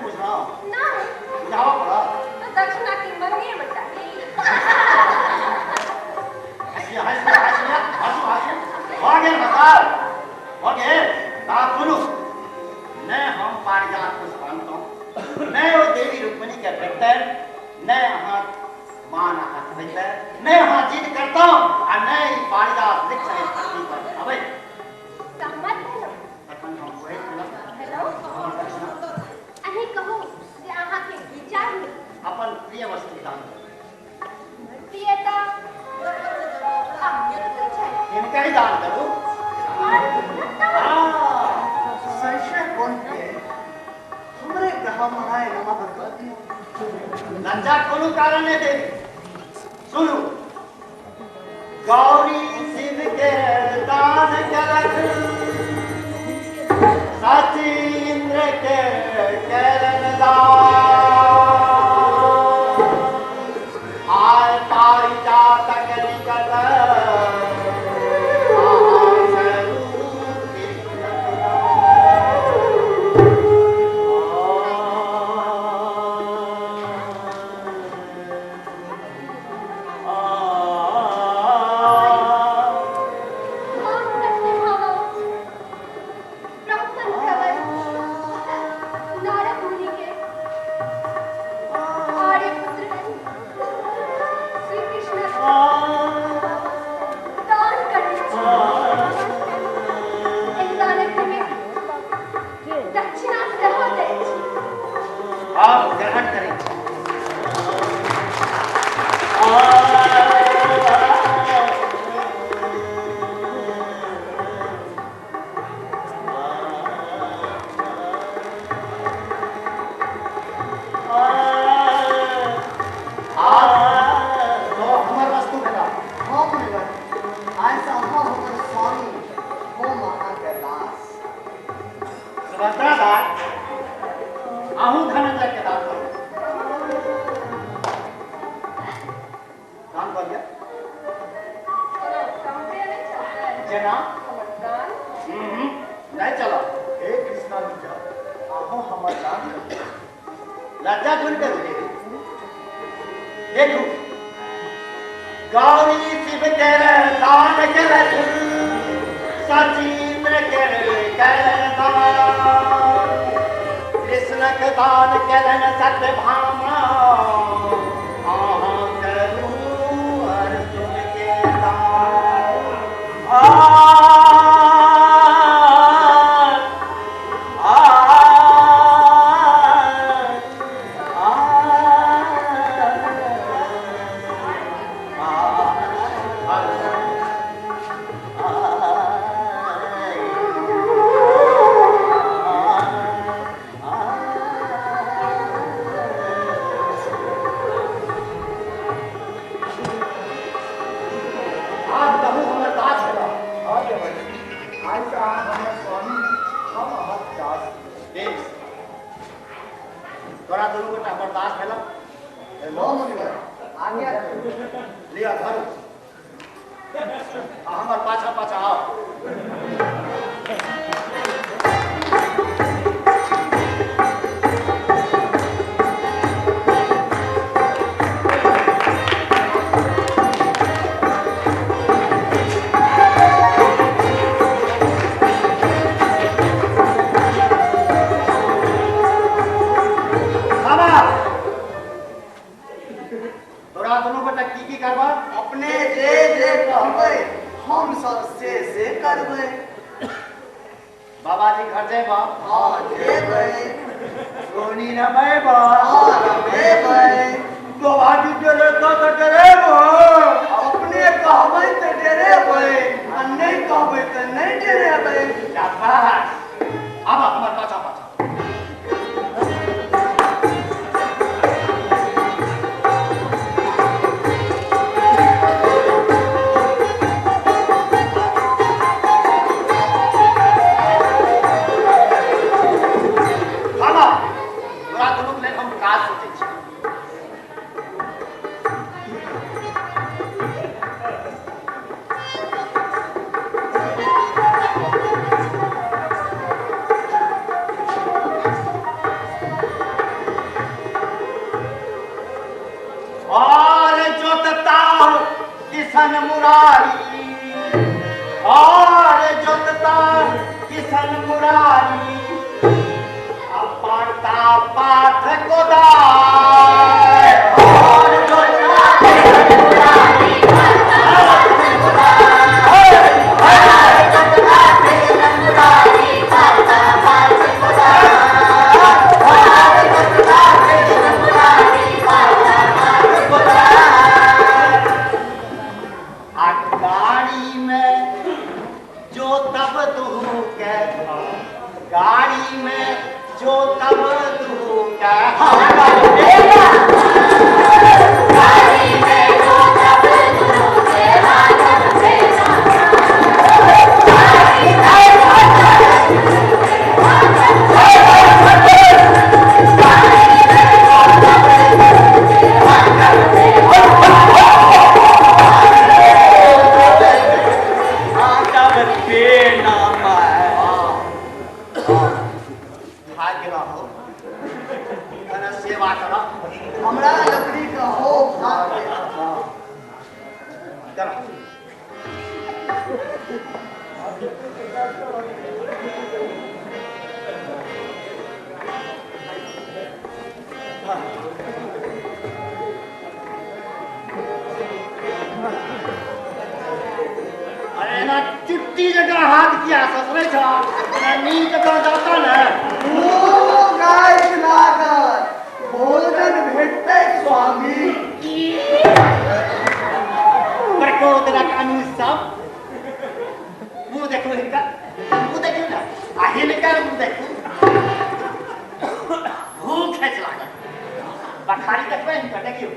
नहि बुझलहुँ? नहि। बुझाबऽ पड़त। दक्षिणा की मंगे में चाही। हँसिया हँसिया हँसिया, हँसू हँसू। भऽ गेल बसाल, भऽ गेल। आब सुनू, नहि हम पारिजात पुष्प अनतहुँ, नहि ओ देवी रुक्मिणी के भेटतनि, नहि अहाँ मान अहाँ होइतै, नहि अहाँ जिद करतहुँ आ नहि ई पारिजात वृक्ष एहि धरती पर अबै। सहमत भेलहुँ। तखन हम कहैत छलहुँ। हेलो। हमर दक्षिणा। अहीं कहू जे अहाँके की चाही? अपन प्रिय वस्तु दान करू। प्रियता अहाँके छै। हिनकहि दान करू। और हुनक दान? हँ। संशय कोन प्रिय, हमरे ब्राह्मणाय नमः कऽ दियौ। लज्जा कोनो कारण नहि देवी। सुनू, गौरी शिव के दान केलक, सचीन्द्र के केलन दान, आय पारिजातक निकट अहाँ करू कृष्णक हम सत्यभामा ब्राह्मण प्रवर नारद मुनि के आर्यपुत्र श्री कृष्ण दान करै छी। एहि दानक निमित्त दक्षिणा सेहो दै छी। हम ग्रहण करै छी। आब तो हमर वस्तु भेला। हाँ मुनिवर, आइ सँ अहाँ हमर स्वामी, हम अहाँके दास। सुभद्रा दास, अहूँ धनंजय के दान करू। दान कऽ लिअ। कोनो कम्प्रिय नहि चलतै? जेना? हमर दान। नहि चलत। हे कृष्णानुजा, अहाँ हमर दान करू। लज्जा दूर करू देवी। देखू, गौरी शिव के दान केलक, सचीन्द्र के केलन दान, कृष्णक दान केलन सत्यभामा, अहाँ करू अर्जुन के दान। आ आ आ आब कहू, हमर दास भेला? हाँ देवर, आइ सँ अहाँ हमर स्वामी, हम अहाँक दास। बेस, तोरा दुनू गोटा हमर दास भेला। हाँ मुनिवर, आज्ञा करू। लिअ धरू आ हमर पाछा पाछा आउ। बाबा, तोरा दुनू गोटा की की करबा? अपने जे जे कहबै, हम सब से से करबै। बाबाजी घर जेबा? हाँ, जेबै। सोनी रमेबा? हाँ, रमेबै। बाबाजी डरेता तऽ डरेबो? अपने कहबै तऽ डरेबै आ नहि कहबै तऽ नहि डरेबै। शाबाश, आब हमर पाछा पाछा। बाबा, तोरा दुनूक लेल हम काज सोचै छी। किशन मुरारी, और जोतता किशन मुरारी, पाता पाथ कोदार, और जोतता किशन मुरारी, पाता पाथ कोदार, और जोतता किशन मुरारी, पाता पाथ कोदार, और जोतता किशन मुरारी, पाता पाथ कोदार। आ गाड़ी में जो तब दुहू के, गाड़ी में जो तब दुहू के, गाड़ी में जो तब दुहू के हाथम भेना, गाड़ी में जो तब दुहू के हाथम भेना, गाड़ी में जो तब दुहू के हाथम भेना, हाथम भेना। खा गेला हो, कने सेवा कर। हमरा लकड़ी का हो भाग्य। कर। अरे ना चुट्टी जगह हाथ किया ससरे छ, एना नीक जगह जाता ने। ओ गाछ लागल, भोजन भेटतै स्वामी। बड़को अनुज सब मुँह देखू, हिनकर मुँह देखियौ ने, आ हिनकर मुँह देखू, भूख खैच लागल। बखारी देखबै हिनकर? देखियौ,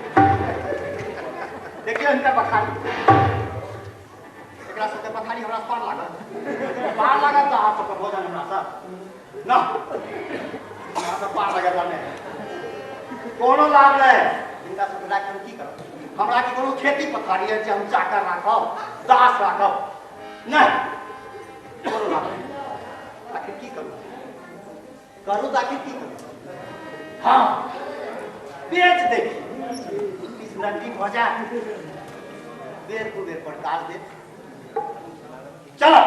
देखियौ हिनकर बखारी। एकरा सबके बखारी हमरा पार लागल, पार लागल तऽ अहाँ सबके भोजन हमरा सब न, अहाँ सब पार लागल नहि, कोनो लाभ नहि। हिनका सबके राखि हम की करब? हमरा की कोनो खेती पथारी अछि जे हम चाकर राखब, दास राखब? नहि, कोनो लाभ नहि। आखिर की करू? करू तऽ आखिर की करू? हाँ, बेच देखी, 20 लड्डी भऽ जाए, बेर कुबेर पर काज देत। चलो।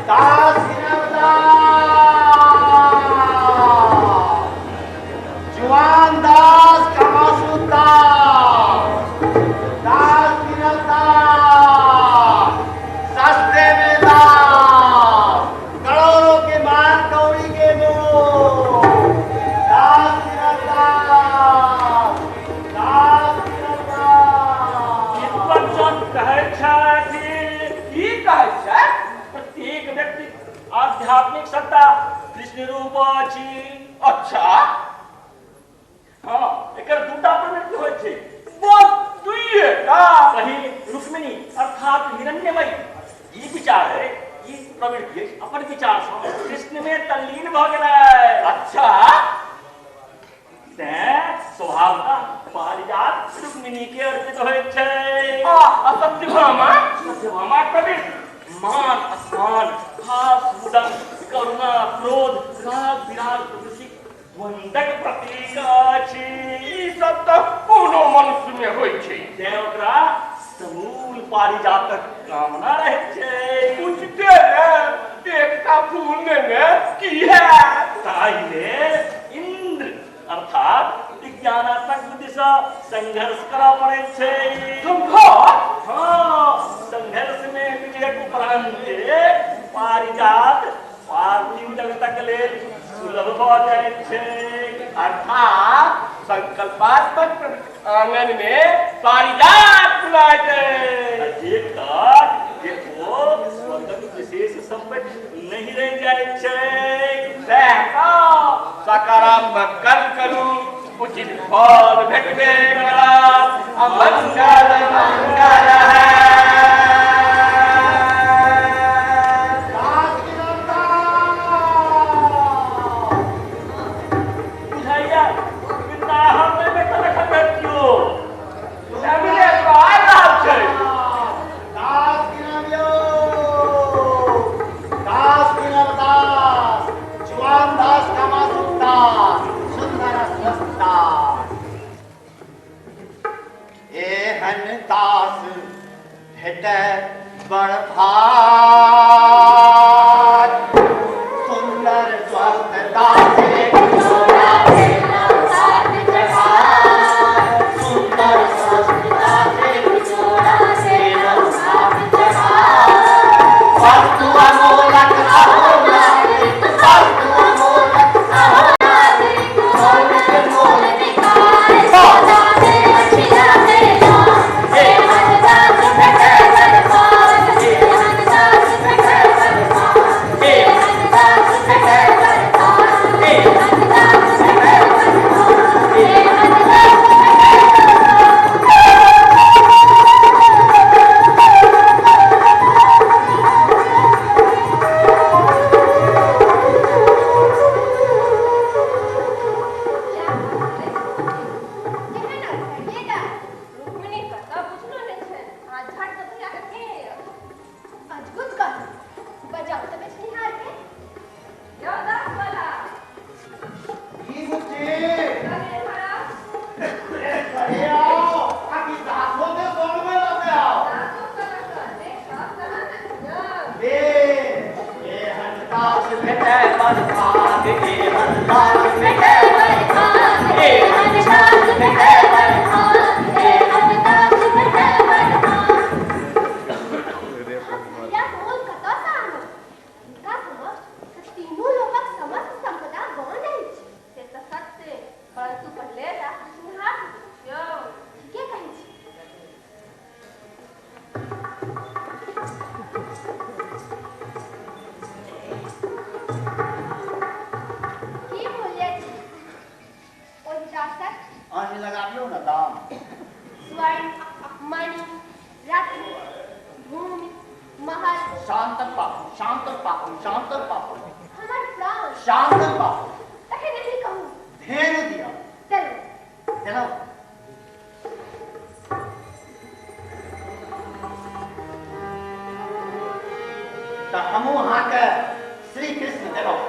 दास दास जुआन दास कमासु दास, दास दास सस्ते में दास, करोड़ों के माल कौड़ी के मोल। दास दास, दास दास। बच्चन कहै छथि। की कहै छै? प्रत्येक व्यक्ति आध्यात्मिक सत्ता कृष्ण रूप अछि। अच्छा। हँ, एकर दूटा प्रवृत्ति होइ छै। बस दुइएटा? पहिल रुक्मिणी अर्थात हिरण्यमयी। ई विचार है, ई प्रवृत्ति अछि, अपन विचार सँ कृष्ण में तल्लीन भऽ गेलै। अच्छा। तें स्वभावतः पारिजात रुक्मिणी के अर्पित होइत छै। आ सत्यभामा? सत्यभामा प्रवृत्ति मान असमान, हास मुदंग, करुणा क्रोध, राग विराग प्रभृति द्वंद्वक प्रतीक अछि। ई सब तऽ कोनो मनुष्य में होइ छै। तें ओकरा समूल पारिजातक कामना रहैत छै। उचिते ने, एकटा फूल नेने की हैत? ताहि लेल इंद्र अर्थात विज्ञानात्मक बुद्धि सँ संघर्ष करऽ पड़ैत छै। संघर्ष? हाँ, संघर्ष में विजयक उपरांत पारिजात पार्थिव जगतक लेल सुलभ भऽ जाइत छै। अर्थात संकल्पात्मक प्रवृत्ति आंगन में पारिजात फुलाइत अछि। एक तक जे ओ स्वतंत्र विशेष संपत्ति नहि रहि जाइत छै। सएह तऽ सकारात्मक कर्म करू, उचित फल भेटबे करत आ मंगल मंगल है। दास दास। बुझाइया वृन्दावन नहि भेटल एखन धरि केओ। फैमिली आबि रहल छै। दास गिनबियो, दास गिनब दास, जुआन दास, कमासुत दास। भेटै बड़ भाग। सुंदर स्वस्थ दासे जोड़ा देलहुँ साथ चढ़ाय। सुंदर स्वस्थ दासे जोड़ा देलहुँ साथ चढ़ाय। वस्तु अमोलक अहो नागरिक, वस्तु अमोलक अहो नागरिक मोल मोल बिकाय, सोना दक्षिणा देला। एहन दास भेटै बड़ भाग, एहन दास भेटै बड़ भाग, एहन दास भेटै बड़ भाग, एहन दास भेटै बड़ भाग, एहन दास भेटै बड़ भाग। केहन अवसर ये रुक्मिणी कतऽ बुझलो नहि छनि आ झट दऽ भैया के के अद्भुत कहलहुँ। बजाउ तऽ बेचनिहार के। यौ दास वाला की बुच्ची? कहे महाराज। अरे आओ, आकि दासो के संग में लगे आओ। दासो कलक देखब तहन ने बुझब। बे एहन दास भेटै बड़ भाग, एहन दास भेटै भेटै बड़ भाग, एहन दास भेटै बड़ भाग, एहन दास भेटै बड़ भाग। भैया बोल कतऽसँ आनब? हिनका समक्ष तऽ तीनू लोकक समस्त संपदा गौण अछि। से तऽ सत्य, परंतु पहिले दास सिंहार से पुछियौ। ठीके कहै छी। की मूल्य छै ओहि दासक? अहीं लगाबियौ ने दाम। स्वर्ण, मणि, रत्न, भूमि, महल। शांत पापू, शांत पापू, शांत पापू। हमर प्राण। शांत पापू। तखन नहीं कहू। धेनु दिया। चलो। चलो। तऽ हमहूँ अहाँके श्री कृष्ण देलहुँ।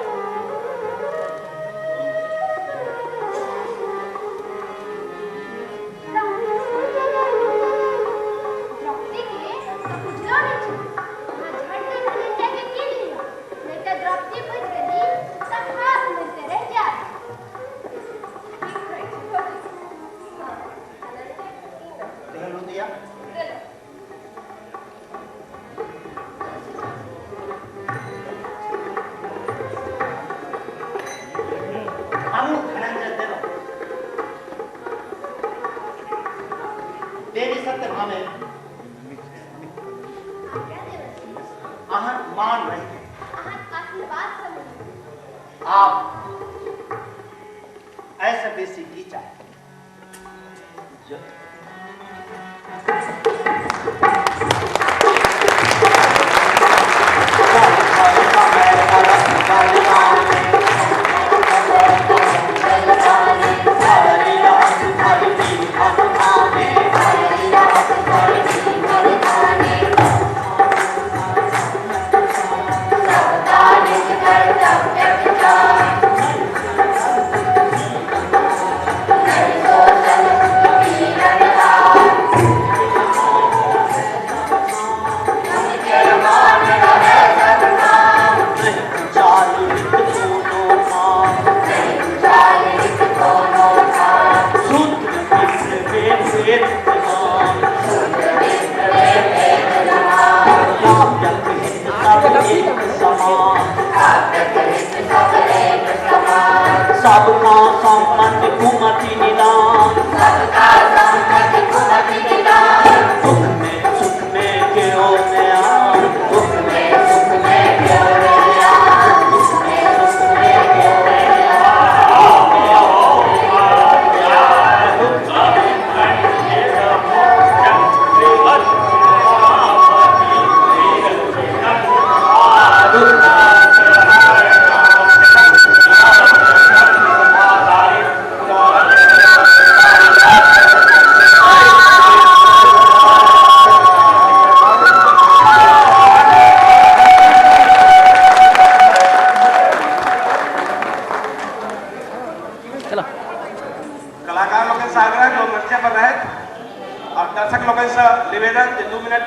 द्रौपदी के तऽ बुझलो नहि छै। अहाँ झट दऽ धनंजय के कीन लिअ, नहि तऽ द्रौपदी बुझि गेली तऽ हाथ मुड़ते रहि जायत। ठीक कहै छी भौजी। हँ, धनंजय के कीनब। धेनु दिया। देलहुँ। हमहूँ धनंजय देलहुँ। देवी सत्यभामे। आज्ञा देवर्षि। अहाँक मान रहि गेल। अहाँक आशीर्वाद समझू। आप ऐसे बेसी की चाही? कर्तव्य विचार।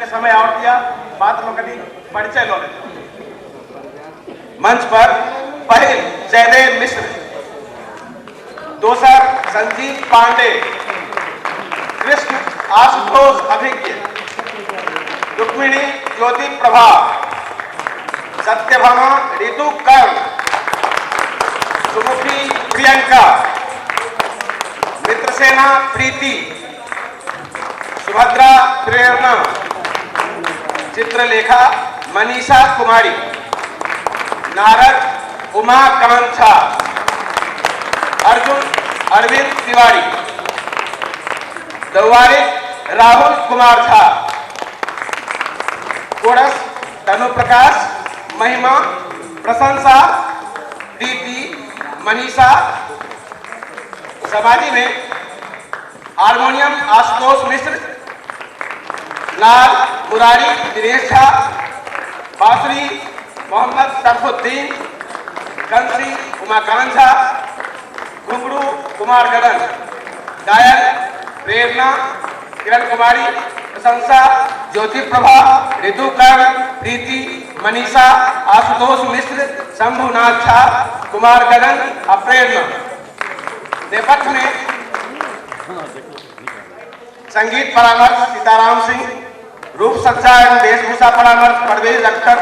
मिनट के समय आओर दिअ, मात्र लोकनि परिचय लऽ लेत। मंच पर पहिल जयदेव मिश्र, दोसर संजीव पांडे, कृष्ण आशुतोष अभिज्ञ, रुक्मिणी ज्योति प्रभा, सत्यभामा ऋतु कर्ण, सुमुखी प्रियंका, मित्रसेना प्रीति, सुभद्रा प्रेरणा, चित्रलेखा मनीषा कुमारी, नारद उमाकांत झा, अर्जुन अरविंद तिवारी, दौवारी राहुल कुमार झा, कोरस तनु प्रकाश, महिमा प्रशंसा, प्रीति मनीषा। समाधि में हारमोनियम आशुतोष मिश्र, लाल मुरारी दिनेश झा, बांसुरी मोहम्मद सरफुद्दीन, कंसी उमाकांत झा, घुंगरू कुमार गगन, गायन प्रेरणा किरण कुमारी, प्रशंसा ज्योति प्रभा, ऋतु कर्ण, प्रीति मनीषा, आशुतोष मिश्र, शंभुनाथ झा, कुमार गगन आ प्रेरणा। नेपथ्य में संगीत परामर्श सीताराम सिंह, रूप सज्जा एवं वेशभूषा परामर्श परवेज अख्तर,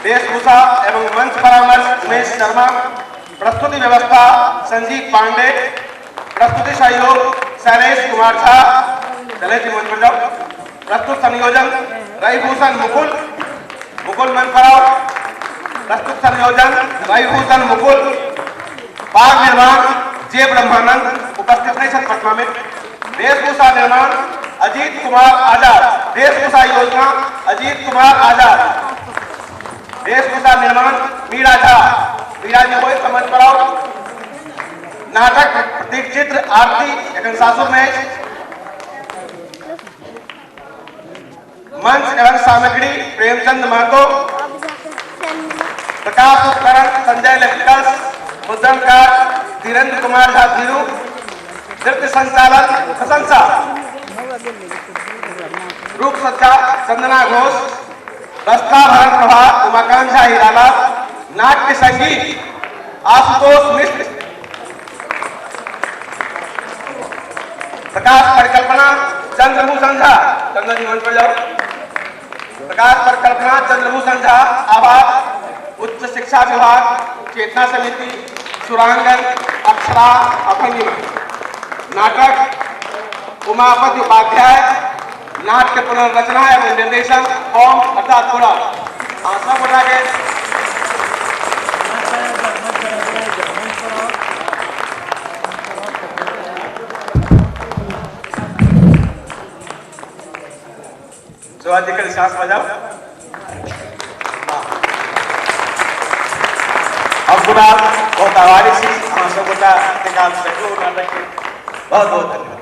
वेशभूषा एवं मंच परामर्श उमेश शर्मा, प्रस्तुति व्यवस्था संजीव पांडे, प्रस्तुति सहयोग शैलेश कुमार झा, शैलेश जी मंच पर जाओ, प्रस्तुत संयोजन रविभूषण मुकुल, मुकुल मंच पर आओ, प्रस्तुत संयोजन रविभूषण मुकुल, पाग निर्माण जे ब्रह्मानंद उपस्थित नहीं छथि पटना में, वेशभूषा निर्माण अजीत कुमार आजाद, वेशभूषा योजना अजीत कुमार आजाद, वेशभूषा निर्माण मीरा झा, मीरा जी होय समझ पर आओ, नाटक प्रतीक चित्र आरती एखन सासुर में, मंच एवं सामग्री प्रेमचंद महतो, प्रकाश उपकरण संजय लेखकस, मुद्रणकार धीरेन्द्र कुमार झा धीरू, नृत्य संचालन प्रशंसा, रूप सज्जा चंदना घोष, वस्त्राभरण प्रभा उमाकांत झा हिराला, नाट्य संगीत आशुतोष मिश्र, प्रकाश परिकल्पना चंद्रभूषण झा, चंद्र जी मंच पर जाओ, प्रकाश परिकल्पना चंद्रभूषण झा, आवाज उच्च शिक्षा विभाग, चेतना समिति, सुरांगन, अक्षरा अभंगिमा, नाटक उमापति उपाध्याय, नाट्य पुनर्रचना एवं निर्देशन ओम अर्थात थोड़ा सब गोटा के शिवाजी के सांस बजाओ। हम गोटा बहुत आभारी छी, अहाँ सब गोटा एते काल देखलहुँ नाटक के, बहुत बहुत धन्यवाद।